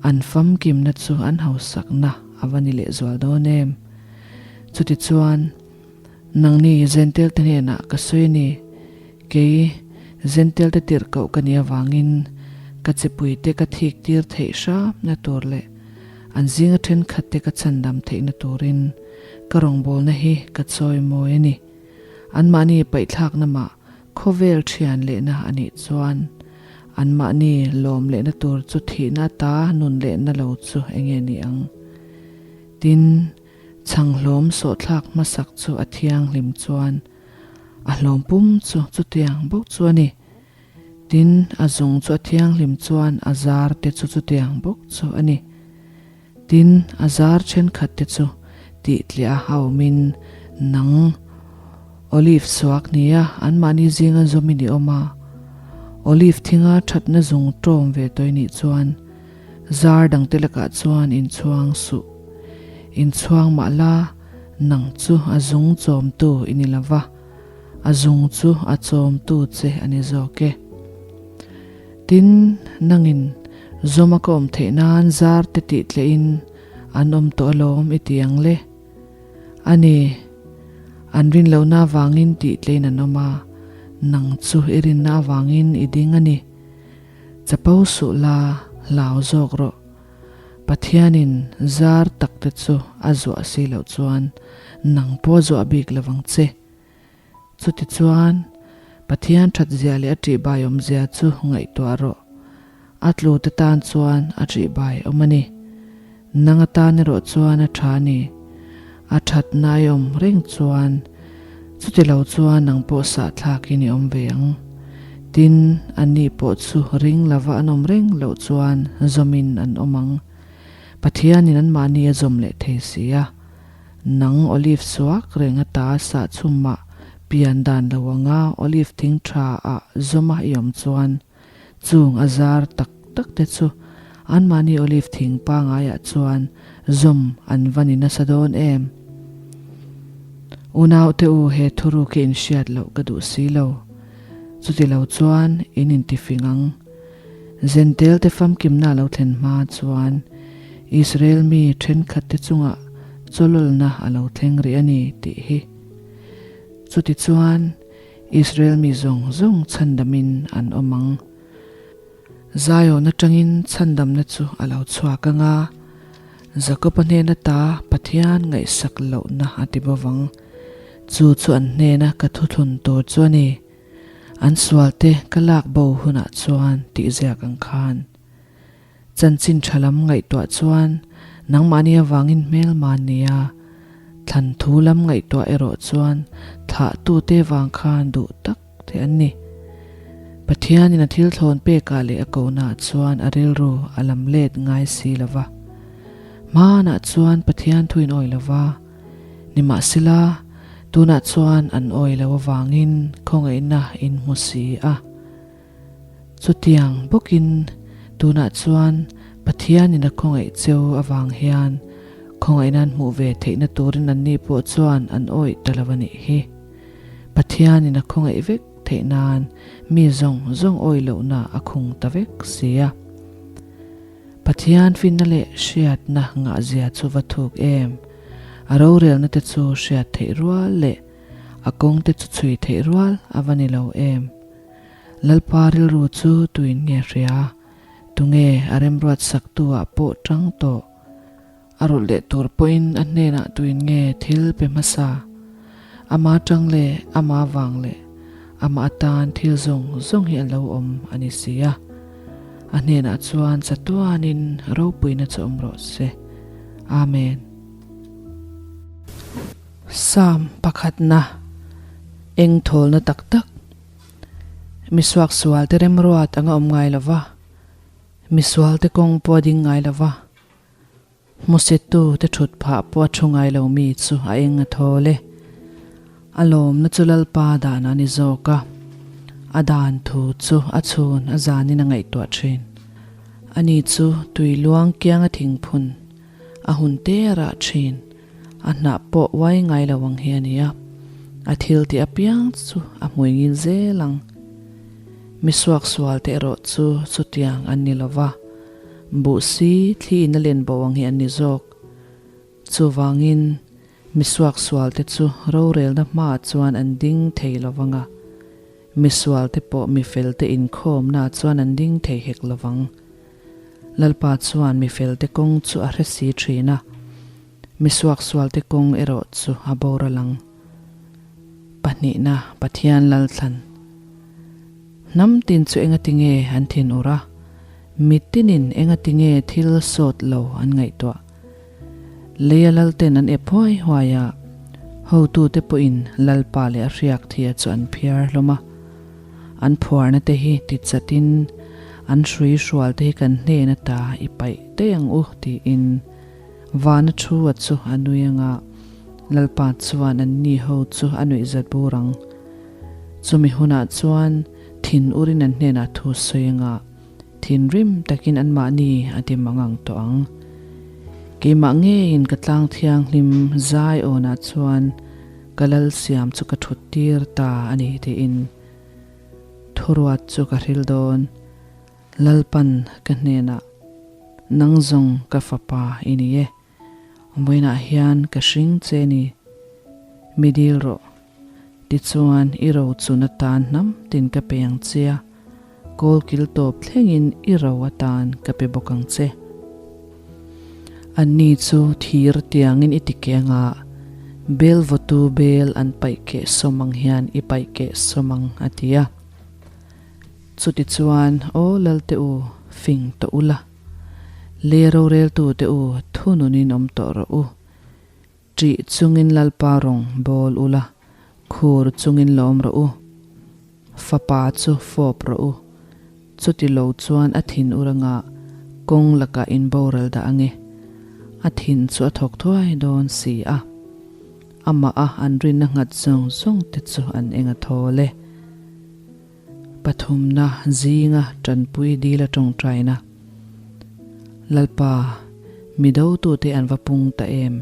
an famkimna chu an hausakna a va ni lehzual dawn em? Chutichuan, nangni Zentel te hnenah ka sawi a ni. Kei, Zentail te tirhkoh ka nih avangin ka chipuite ka thik tir theih hramna tur leh an zinga thenkhatte ka chhandam theihna turin ka rawngbawlna hi ka chawi mawi a ni. Anmahni paihthlakna mah khawvel thian lehna a nih chuan anmahni lawm lehna tur chu thihna ata nun lehna lo chu enge ni ang? Tin, chhanghlawm sawhthlak hmasak chu a thianghlim chuan A hlawm pum chu chutiang bawk chu a ni. Tin, a zung chu a thianghlim chuan a zar te chu chutiang bawk chu a ni. Tin, a zar thenkhat te chu tihtliah a awmin nang Olive suak nia anmahni zinga zawmin i awm a. Olive thinga thatna zung tawm ve tawih nih chuan zar dangte lakah chuan inchhuang suh. Inchhuang mah la. Nang chu a zung chawmtu i ni lo va, a zung chu a chawmtu che a ni zawk e. Tin, nangin zawma ka awm theih nan zar te tih tlehin an awm tawh alawm i ti ang le. A ni, an rin lohna avangin tih tlein an awm a, nang chu i rinna avangin i ding a ni. Chapo suh la, hlau zawk rawh. Pathianin zar tak te chu a zuah si loh chuan nang pawh a zuah bik lo vang che. Chutichuan, Pathian that zia leh a ṭihbai awmzia chu ngaihtuah rawh. A tlu te tan chuan a ṭihbai awm a ni. Nang atan erawh chuan a ṭha a ni. A ṭhatna i awm reng chuan, chuti lo chuan nang pawh sahthlakin i awm ve ang. Tin, anni pawh chu ring lova an awm reng loh chuan zawmin an awm ang. Pathianin anmahni a zawm leh thei si a. Nang olive suak reng ata sahchhumah pian dan lo anga olive thing tha ah zawma i awm chuan chung a zar tak tak te chu anmahni olive thing pangaiah chuan zawm an va ni nasa dawn em? Unaute u he thuruk hi inhriat loh ka duh si lo. Chuti lo chuan in intifing ang. Zentel te famkimna a lo thlen hma chuan Israel mi thenkhat te chungah chawlawlna a lo thleng rih a ni tih hi. Chutichuan Israel mi zawng zawng chhandamin an awm ang. Zion atangin chhandamna chu a lo chhuak ang a, Jakob-a hnen ata Pathian ngaihsak lohna a ti bawk ang. Chu chu an hnena ka thuthlun tur chu a ni. An sualte ka lak bo hunah chuan tih ziak ang khan. Chanchin tha lam ngaihtuah chuan nangmahni avangin hmelma nia, thlan thu lam ngaihtuah erawh chuan thlahtute vang khan duh tak te an ni. Pathianin a thil thlawn pekah leh a kohnaah chuan a rilru a lam let ngai si lo va. Hmanah chuan Pathian thuin awi lo va. Nimahsela, tunah chuan an awi lo avangin khawngaihna in hmu si a. Chutiang bawkin tunah chuan Pathianin a khawngaih cheu avang hian khawngaihna an hmuh ve theihna turin anni pawh chuan an awih ta lo a nih hi. Pathianin a khawngaih vek theih nan mi zawng zawng awih lohna a khung ta vek si a. Pathian finna leh hriatna ngahzia chu va thuk em? A rorelna te chu hriat theih rual leh a kawng te chu chhui theih rual a va ni lo em? Lalpa rilru chu tuin nge hria? Tunge a remruat saktu ah pawh tang tawh? A rawlh leh tur pawhin a hnenah tuin nge thil pe hmasa? Ama tang leh ama vang leh ama atan thil zawng zawng hi a lo awm a ni si a. A hnenah chuan chatuanin ropuina chu awm rawh se. Amen. Psalm pakhatna, Eng thawlna tak tak? Misuaksualte remruat anga awm ngai lo va, misualte kawng pawh a ding ngai lo va. Hmusitu te thut phah pawh a thu ngai lo mi chu a eng a thawl e. A lawmna chu Lalpa dan a ni zawk a, a dan thu chu a chhun a zanin a ngaihtuah thin. Ani chu tui luang kianga thingphun a hun te a rah thin, a hnah pawh uai ngai lo ang hi a ni a, a thil tih apiang chu a hmui ngil zel ang. Mi suaksual te erawh chu chutiang an ni lo va. Buh si thli in a len bo ang hi an ni zawk. Chuvangin, misuaksualte chu rorelna hmaah chuan an ding thei lo vang a, misualte pawh mifelte inkhawmnaah chuan an ding thei hek lo vang. Lalpa chuan mifelte kawng chu a hre si thin a, misuaksualte kawng erawh chu a boral ang. Pahnihna, Pathian Lalthlan. Hnam tin chu engatinge an thin ur a? Mitinin engatinge thil sawt lo an ngaihtuah? Leia lalten an ep huai huai a, hotute pawhin Lalpa leh a hriak thia chu an phiar hlawm a. An phuarna te hi ti chatin an hrui hrual te hi kan hnen ata i paih daih ang u tiin vana thu a chu a nui anga Lalpa chuan anni ho chu a nuihzat bur ang. Chumi hunah chuan thin urin an hnenah thu sawi anga thinrim takin anmahni a ti mangang tawh ang. Keimah ngeiin ka tlang thianghlim zai awnah chuan ka lal siam chu ka thut tir ta a ni tiin thuruat chu ka hril dawn. Lalpan ka hnenah, Nang zawng ka fapa i ni e. Vawiinah hian ka hring che ni, mi dil rawh. Tichuan i ro chun atan hnam tin ka pe ang che a, kawl kil tawp thlengin i ro atan ka pe bawk ang che. Anni chu thir tiangin i ti keng a, bel vawtu bel an paih keh sawm ang hian i paih keh sawm ang, a ti a. Chutichuan, Aw Lalte u, fing tawh ula. Le roreltute u, thununin awm tawh rawh u. Ṭih chungin Lalpa rawng bawl ula, khur chungin lawm rawh u. Fapa chu fawp rawh u. Chuti lo chuan a thin ur anga kawng lakah in boral dah ange. A thin chu a thawk thuai dawn si a. Amah a an rinna nghat zawng zawng te chu an eng a thawl e. Pathumna zinga tanpui dil a tawngtaina. Lalpa, mi dotute an va pung ta em?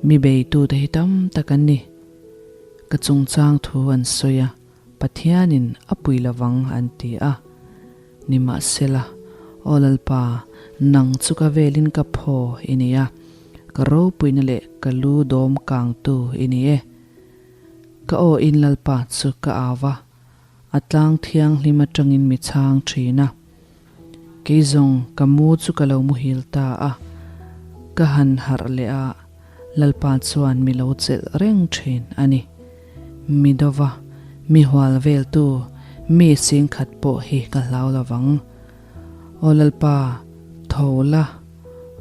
Mi beitute hi tam tak an ni. Ka chungchang thu an sawi a, Pathianin a pui lovang an ti a. Nimahsela, Aw Lalpa, nang chu ka velin ka phaw i ni a, ka ropuina leh ka lu dawm kangtu i ni e. Ka aw in Lalpa chu ka au a, a tlang thianghlim atangin mi chhang thin a. Kei zawng ka mu chu ka lo muhil ta a, ka han harh leh a, Lalpa chuan mi lo chelh reng thin a ni. Mi dova, mi hual veltu, mi singkhat pawh hi ka hlau lovang. Aw Lalpa, tho la,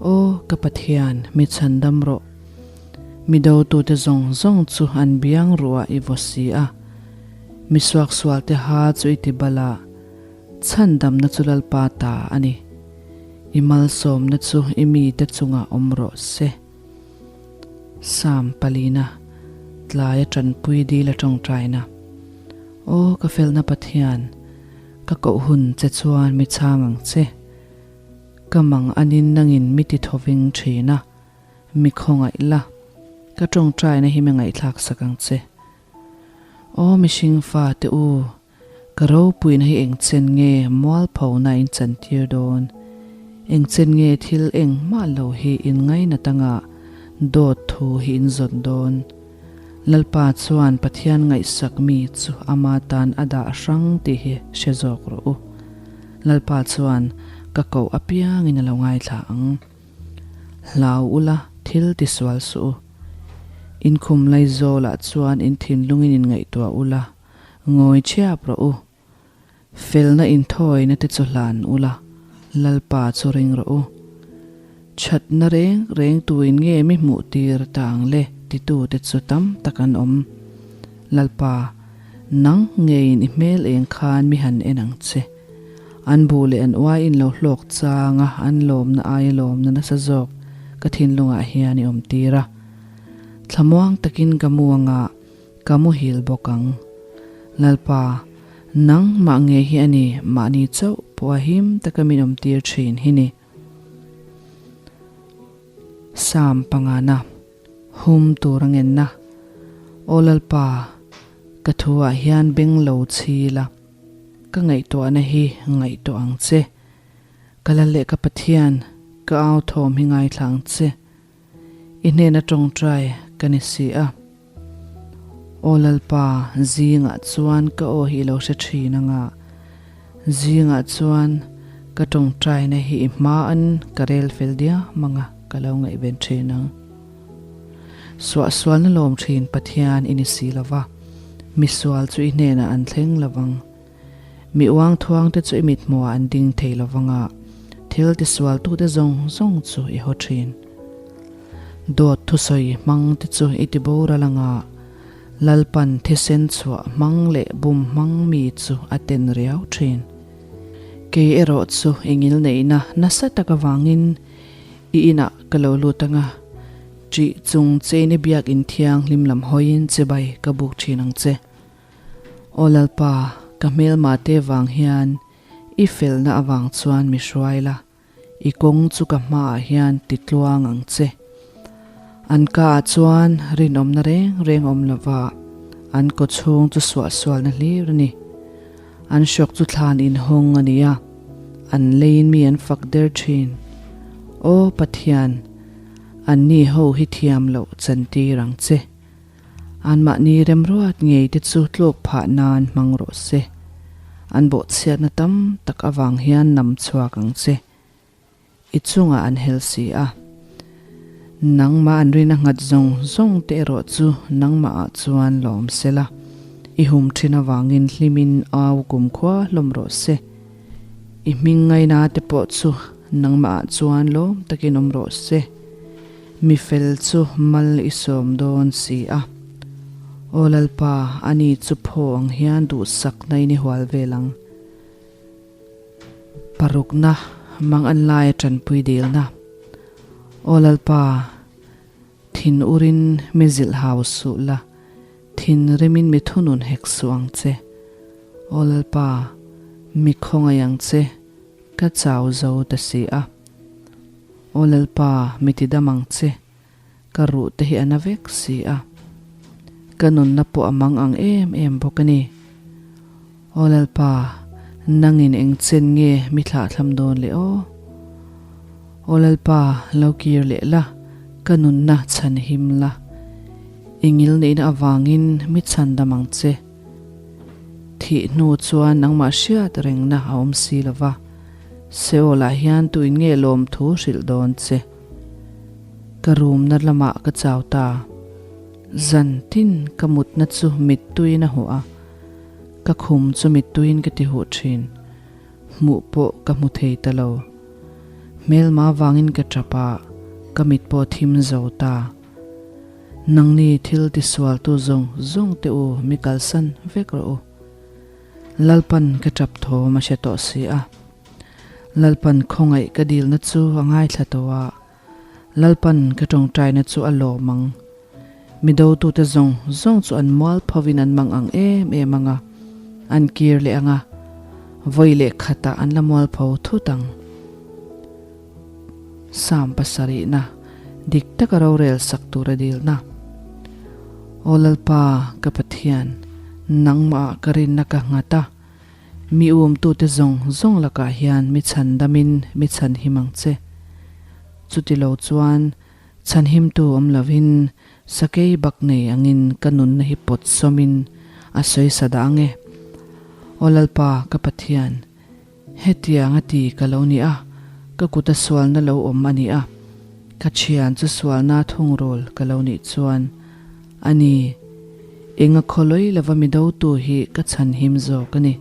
Aw ka Pathian, mi chhandam rawh. Mi dotute zawng zawng chu an biang ruah i vaw si a. Mi suaksualte ha chu i ti bal a, chhandamna chu Lalpa ta a ni. I malsawmna chu i mite chungah awm rawh se. Psalm palina, Tlaia tanpui dil a tawngtaina. Aw ka felna Pathian, ka koh hun che chuan mi chhang ang che. Ka mang anin nangin mi ti thoving thin a, mi khawngaih la, ka tawngtaina hi mi ngaihthlak sak ang che. Aw mihring fa te u, ka ropuina hi engchen nge mualphona in chantir dawn? Engchen nge thil engmah lo hi in ngainat anga dawt thu hi in zawn dawn? Lalpa chuan Pathian ngaihsak mi chu ama tan a dah hrang tih hi hre zawk rawh u. Lalpa chuan ka koh apiangin a lo ngaithla ang. Hlau ula thil tisual suh u. Inkhum Laizawlah chuan in thinlungin in ngaihtuah ula, ngawi chhiap rawh u. Felna inthawina te chu hlan ula, Lalpa chu ring rawh u. Thatna reng reng tuin nge mi hmuh tir ta ang le titute chu tam tak an awm. Lalpa, nang ngeiin i hmel eng khan mi han en ang che. An bu leh an uai in lo hlawk chang a, an lawmna aia lawmna nasa zawk ka thinlungah hian i awm tir a. Thlamuang takin ka mu anga ka muhil bawk ang. Lalpa, nang mah ngei hi a ni mahni chauh pawh a him taka min awm tir thin hi ni. Psalm pangana, Hum tur a ngenna. Aw Lalpa, ka thuah hian beng lo chhi la. Ka ngaihtuahna hi ngaihtuah ang che. Ka lal leh ka Pathian, ka au thawm hi ngaithla ang che. I hnena tawngtai ka ni si a. Aw Lalpa, zingah chuan ka aw hi i lo hre thin anga, zingah chuan ka tawngtaina hi i hmain ka rel fel diam anga ka lo ngaihven thin ang. Suahsualna lawm thin Pathian i ni si lo va, misual chu i hnenah an thleng lo vang. Mi uang thuangte chu i mithmuhah an ding thei lo vang a, thil tisualtute zawng zawng chu i haw thin. Dawt thusawi hmangte chu i ti boral anga, Lalpan thisen chhuah hmang leh bum hmang mi chu a ten riau thin. Kei erawh chu i ngilneihna nasa tak avangin I inah ka lo lut anga, ṭih chung chein i biakinn thianghlim lam hawiin chibai ka buk ṭhin ang che. Aw Lalpa, ka hmelmate vang hian i felna avang chuan mi hruai la, i kawng chu ka hmaah hian ti tluang ang che. An kaah chuan rinawmna reng reng awm lova, an kawchhung chu suahsualna hlir a ni. An hrawk chu thlan inhawng a ni a, an leiin mi an fak der thin. Aw Pathian, anni ho hi thiam loh chantir ang che. Anmahni remruat ngei te chu tluk phah nan hmang rawh se. An bawhchhiatna tam tak avang hian nam chhuak ang che. I chungah an hel si a. Nangmah an rin a nghat zawng zawng te erawh chu nangmahah chuan lawm se la, i hum thin avangin hlimin au kumkhua hlawm rawh se. I hming ngaina te pawh chu nangmahah chuan lawm takin awm rawh se. Mi fel chu mal i sawm dawn si a. Aw Lalpa, ani chu phaw ang hian duhsakna in i hual vel ang. Parukna, mang an laia tanpui dilna. Aw Lalpa, thin urin mi zilh hau suh la, thin rimin mi thunun hek suh ang che. Aw Lalpa, mi khawngaih ang che, ka chau zo ta si a. Aw Lalpa, mi tidam ang che, Ka ruh te hi a na vek si a, ka nunna pawh a mang ang em em bawk a ni. Aw Lalpa, nangin eng chen nge mi thlahthlam dawn le aw? Aw Lalpa, lo kir leh la, ka nunna chhan him la. I ngil neihna avangin mi chhan dam ang che. Thih hnu chuan nangmah hriat rengna a awm si lo va, Seol-ah hian tuin nge lawmthu hrilh dawn che? Ka room na lamah ka chau ta. Zan tin ka mutna chu mittuiin a huh a, ka khum chu mittuiin ka ti huh thin. Hmuh pawh ka hmu thei ta lo. Hmelma vangin ka tap a, ka mit pawh thim zo ta. Nangni thil tisualtu zawng zawng te u mi kalsan vek rawh u. Lalpan ka tap thawm a hre tawh si a. Lalpan khawngaih ka dilna chu a ngaithla tawh a, Lalpan ka tawngtaina chu a lawm ang. Mi dotute zawng zawng chu an mual phovin an mang ang em em ang a, an kir leh ang a, vawi leh khatah an la mual pho thut ang. Psalm pasarihna, dik taka rorel sak tura dilna. Aw Lalpa, ka Pathian, nangmah ka rinna ka nghat a, Mi umtute zawng zawng lakah hian mi chhan damin mi chhan him ang che. Chuti lo chuan chhan himtu awm lovin sakei bak nei angin ka nunna hi pawt sawmin a sawi sa dah ang e. Aw Lalpa ka Pathian, hetiang a ti ka lo ni a, ka kuta sualna lo awm a ni a, ka thian chu sualna thungrul ka lo nih chuan, A ni, enga khawlawi lova mi dotu hi ka chhanhim zawk a ni.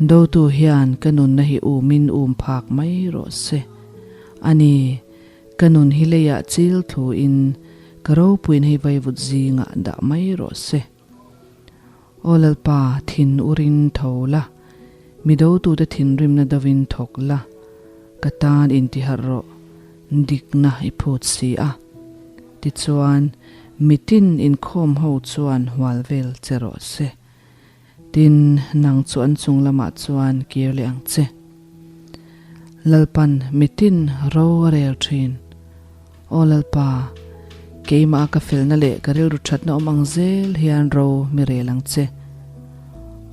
Dotu hian ka nunna hi umin um phak mai rawh se. A ni, ka nun hi leiah chil thluin ka ropuina hi vaivut zingah dah mai rawh se. Aw Lalpa, thin urin tho la, mi dotute thinrimna dovin thawk la, ka tan intiharh rawh, dikna i phut si a. Tichuan, mitin inkhawm ho chuan hual vel che rawh se. Tin, nang chu an chung lamah chuan kir leh ang che. Lalpan mitin ro a rel thin. Aw Lalpa, keimah a ka felna leh ka rilru thatna awm ang zel hian ro mi rel ang che.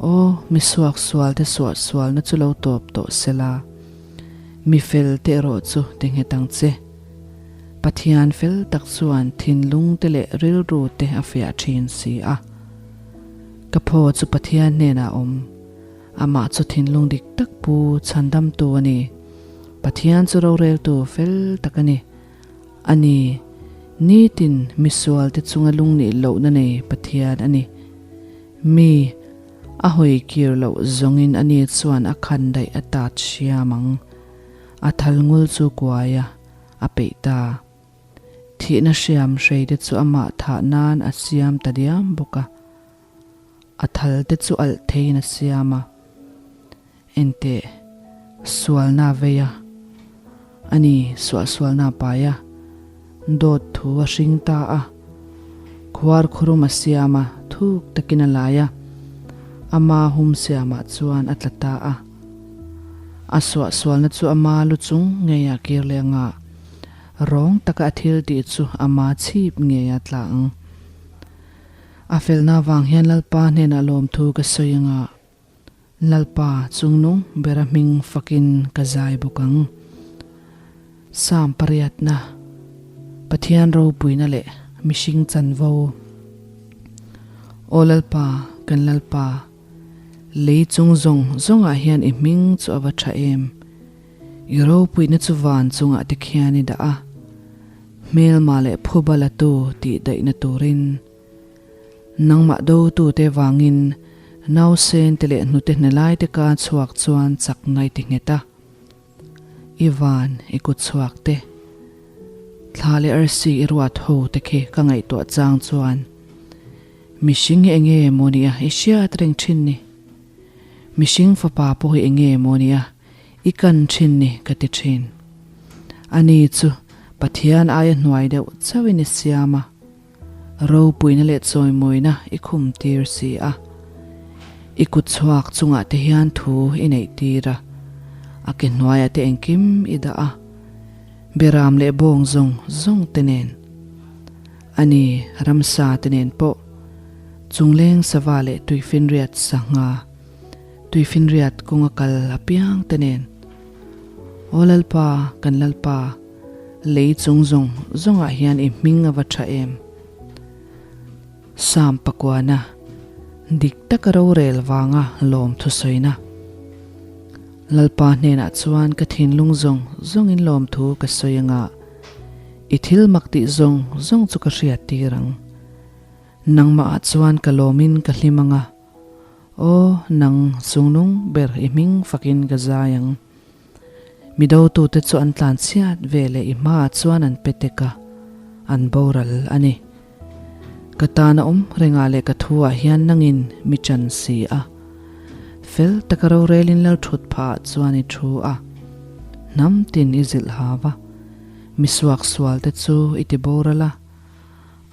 Aw, mi suaksual te suahsualna chu lo tawp tawh sela, mi fel te erawh chu ti nghet ang che. Pathian fel tak chuan thinlung te leh rilru te a fiah thin si a. Ka phaw chu Pathian hnenah a awm. Amah chu thinlung dik tak pu chhandamtu a ni. Pathian chu roreltu fel tak a ni. A ni, nitin misualte chunga lungnih lohna nei Pathian a ni. Mi a hawi kir loh zawngin ani chuan a khan daih a tat hriam ang. A thal ngul chu kuai a, a peih ta. Thihna hriam hreite chu amah thah nan a siam ta diam bawk a. A thal te chu alh theiin a siam a, Enteh, sualna a vei a, a ni, suahsualna a pai a, dawt thu a hring ta a, khuar khurum a siam a, thuk takin a lai a, ama hum siamah chuan a tla ta a. A suahsualna chu ama lu chung ngeiah kir leh anga rawng taka a thil tih chu ama chhip ngeia tla ang. A felna vang hian Lalpa hnenah lawmthu ka sawi anga, Lalpa chungnung bera hming fakin ka zai bawk ang. Psalm pariatna, Pathian ropuina leh mihring chanvo. Aw Lalpa, kan Lalpa, lei chung zawng zawngah hian i hming chu a va tha em! I ropuina chu van chungah te khian i dah a. Hmelma leh phuba latu tih daihna turin nangmah dotute vangin nausen te leh hnute hne lai te ka chhuak chuan chakna i ti nghet a. I van i kut chhuak te, thla leh arsi i ruat ho te khi ka ngaihtuah chang chuan. Mihring hi enge maw nia i hriat reng thin ni? Mihring fapa pawh hi enge maw nia i kan thin ni ka ti thin. Ani chu Pathian aia hnuai deuh chauhin i siam a, ropuina leh chawimawina i khum tir si a. I kut chhuak chungah te hian thu i neih tir a, a ke hnuaiah te engkim i dah a, beram leh bawng zawng zawng te nen. A ni, ramsa te nen pawh chungleng sava leh tuifinriat sangha, tuifinriat kawnga kal apiang te nen. Aw Lalpa, kan Lalpa, lei chung zawng zawngah hian i hming a va tha em? Sam pakuana, dik taka rorel vanga lawm thusawina. Lalpa hnenah chuan ka thinlung zawng zawngin lawmthu ka sawi anga i thil mak tih zawng zawng chu ka hriat tir ang. Nangmahah chuan ka lawmin ka hlim anga, aw nang chungnung ber i hming fakin ka zai ang. Mi dotute chu an tlan chhiat ve leh i hmaah chuan an pe tek a, an boral a ni. Ka tan a awm rengah leh ka thuah hian nangin mi chan si a. Fel taka rorelin lal thut phahah chuan i thu a, hnam tin i zilh hau a, mi suaksualte chu i ti boral a,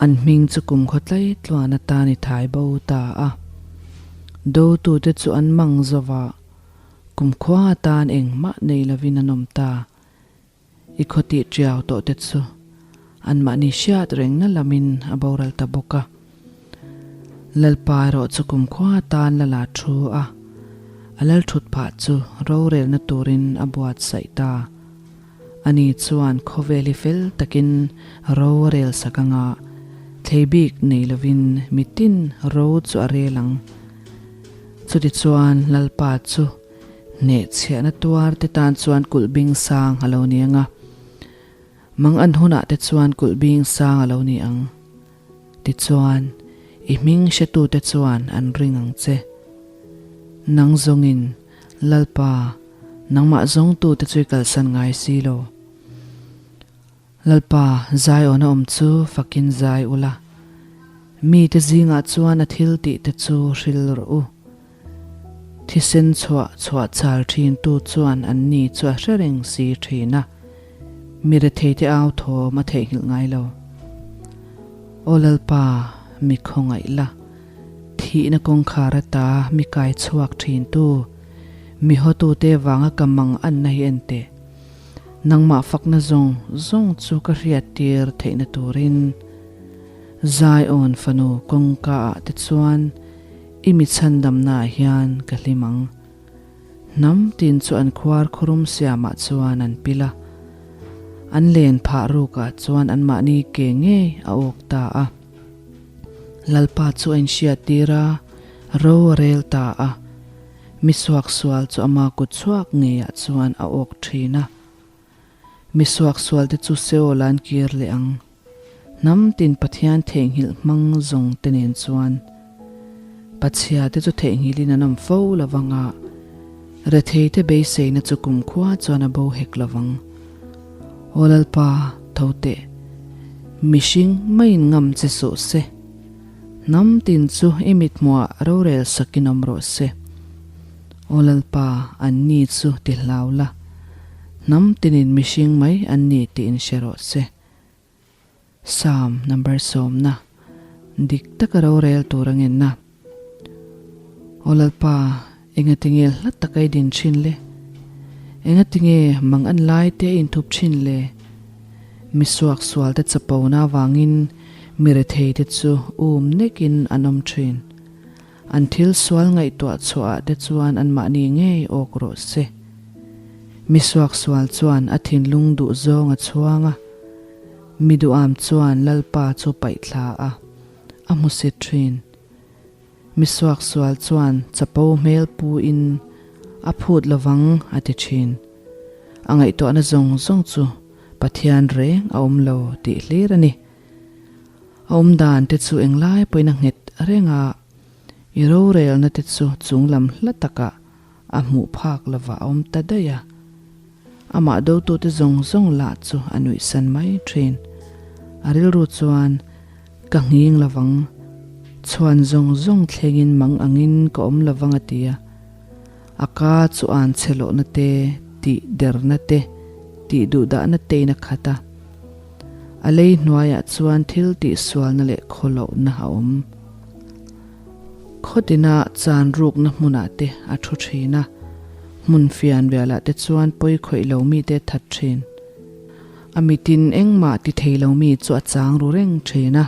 an hming chu kumkhaw tlai tluan atan i thai bo ta a. Dotute chu an mang zovah Kumkhua atan engmah nei lovin an awm ta. I khaw tih tiau tawh te chu anmahni hriat rengna lamin a boral ta bawk a. Lalpa erawh chu kumkhua atan lala thu a, a lal thut phah chu rorelna turin a buatsaih ta. Ani chuan khawvel hi fel takin ro a rel sak anga thlei bik nei lovin mitin ro chu a rel ang. Chutichuan Lalpa chu hnehchhiahna tuar te tan chuan kulh bing sang a lo ni ang a, mang an hunah te chuan kulh bing sang a lo ni ang. Tichuan, i hming hretute chuan an ring ang che. Nang zawngin, Lalpa, nangmah zawngtute chu i kalsan ngai si lo. Lalpa, Zion-a awm chu fakin zai ula, mite zingah chuan a thil tihte chu hril rawh u. Thisen chhuah chhuah chal thintu chuan anni chu a hre reng si thin a, mi retheite au thawm a theihnghilh ngai lo. Aw Lalpa, mi khawngaih la, thihna kawngkhar ata mi kai chhuak thintu, mi hawtute vanga ka mang anna hi en teh. Nangmah fakna zawng zawng chu ka hriat tir theihna turin Zion fanu kawngka ah te chuan i mi chhandamna ah hian ka hlim ang. Hnam tin chu an khuar khurum siamah chuan an pil a, an len phah ruk ah chuan anmahni ke ngei a awk ta a. Lalpa chu a inhriat tir a, ro a rel ta a. Mi suaksual chu ama kut chhuak ngeiah chuan a awk thin a. Mi suaksualte chu Seol an kir leh ang. Hnam tin Pathian theihnghilh hmang zawng te nen chuan Pachhia te chu theihnghilhin an awm fo lo vang a, rethei te beiseina chu kumkhua chuan a bo hek lo vang. Aw Lalpa, tho teh, mihring maiin ngam che suh se. Hnam tin chu i mithmuah rorel sakin awm rawh se. Aw Lalpa, an ni chu ti hlau la, hnam tinin mihring mai an ni tih in hre rawh se. Psalm number sawmna, Dik taka rorel tur a ngenna. Aw Lalpa, engatinge hla taka i din thin le? Engatinge mang an lai te a inthup thin le? Mi suaksualte chapona avangin mi retheite chu um nekin an awm thin. An thil sual ngaihtuah chhuahah te chuan anmahni ngei awk rawh se. Mi suaksual chuan a thinlung duh zawng a chhuang a, mi duham chuan Lalpa chu paihthla a, a hmusit thin. Mi suaksual chuan chapo hmel pu in a phut lovang a ti thin. A ngaihtuahna zawng zawng chu Pathian reng a awm lo tih hlir a ni. A awm dan te chu englai pawhin a nghet reng a, i rorelna te chu chunglam hla takah a hmuh phak lovah a awm ta daih a. Amah dotute zawng zawng lah chu a nuihsan mai thin. A rilru chuan, Ka nghing lovang. Chhuan zawng zawng thlengin mang angin ka awm lo vang a ti a. A ka chu an chhe lohna te, tih derna te, tih duhdahna tein a khat a. A lei hnuaiah chuan thil tihsualna leh khawlohna a awm. Khawtina chan rukna hmunah te a thu thin a, hmun fian rialah te chuan pawi khawih lo mite a that thin. A mitin engmah ti thei lo mi chu a chang ru reng thin a,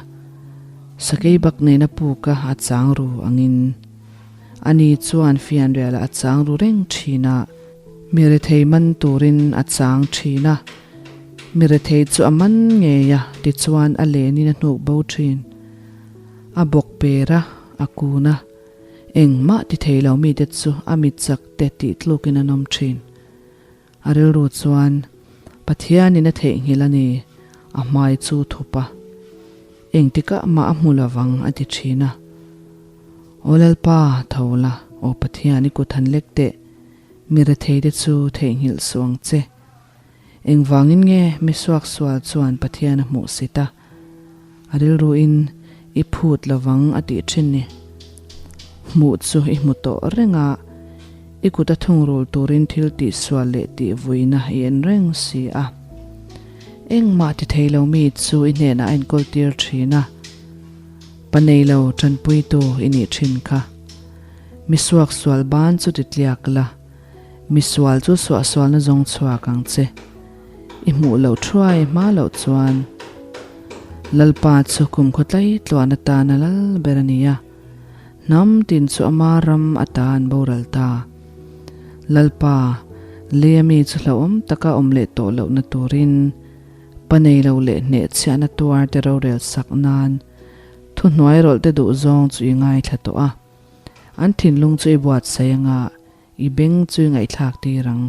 sakei bak nena puka a chang ru angin. Ani chuan fianrialah a chang ru reng thin a, mi rethei man turin a chang thin a, mi rethei chu a man ngei a, tichuan a lenin a hnuk bo thin. A bawk per a, a kun a, engmah ti thei lo mite chu a mit chak te tih tlukin an awm thin. A rilru chuan, Pathianin a theihnghilh a ni, a hmai chu thup a. Engtikah mah a hmu lovang a ti thin a. Aw Lalpa, tho la, aw Pathian i kut han lek teh, mi retheite chu theihnghilh suh ang che. Engvangin nge mi suaksual chuan Pathian a hmuh sit a, a rilruin i phut lovang a tih thin ni. Hmuh chu i hmu tawh reng a, i kut a thungrul turin thil tihsual leh tihvuina i en reng si a. Engmah ti thei lo mi chu i hnenah a enkawl tir thin a, pa nei lo tanpuitu i nih thin kha. Mi suaksual ban chu ti tliak la. Misual chu suahsualna zawng chhuak ang che. I hmuh loh thuai hma loh chuan Lalpa chu kum khawtlai tluan atan a lal ber a ni a, hnam tin chu ama ram ata an boral ta. Lalpa, leia mi chu hlauhawm taka awm leh tawh lohna turin pa nei lo leh hnehchhiahna tuar te rorel sak nan thuhnuai rawlh te duh zawng chu i ngaithla tawh a. An thinlung chu i buatsaih anga i beng chu i ngaihthlak tir ang.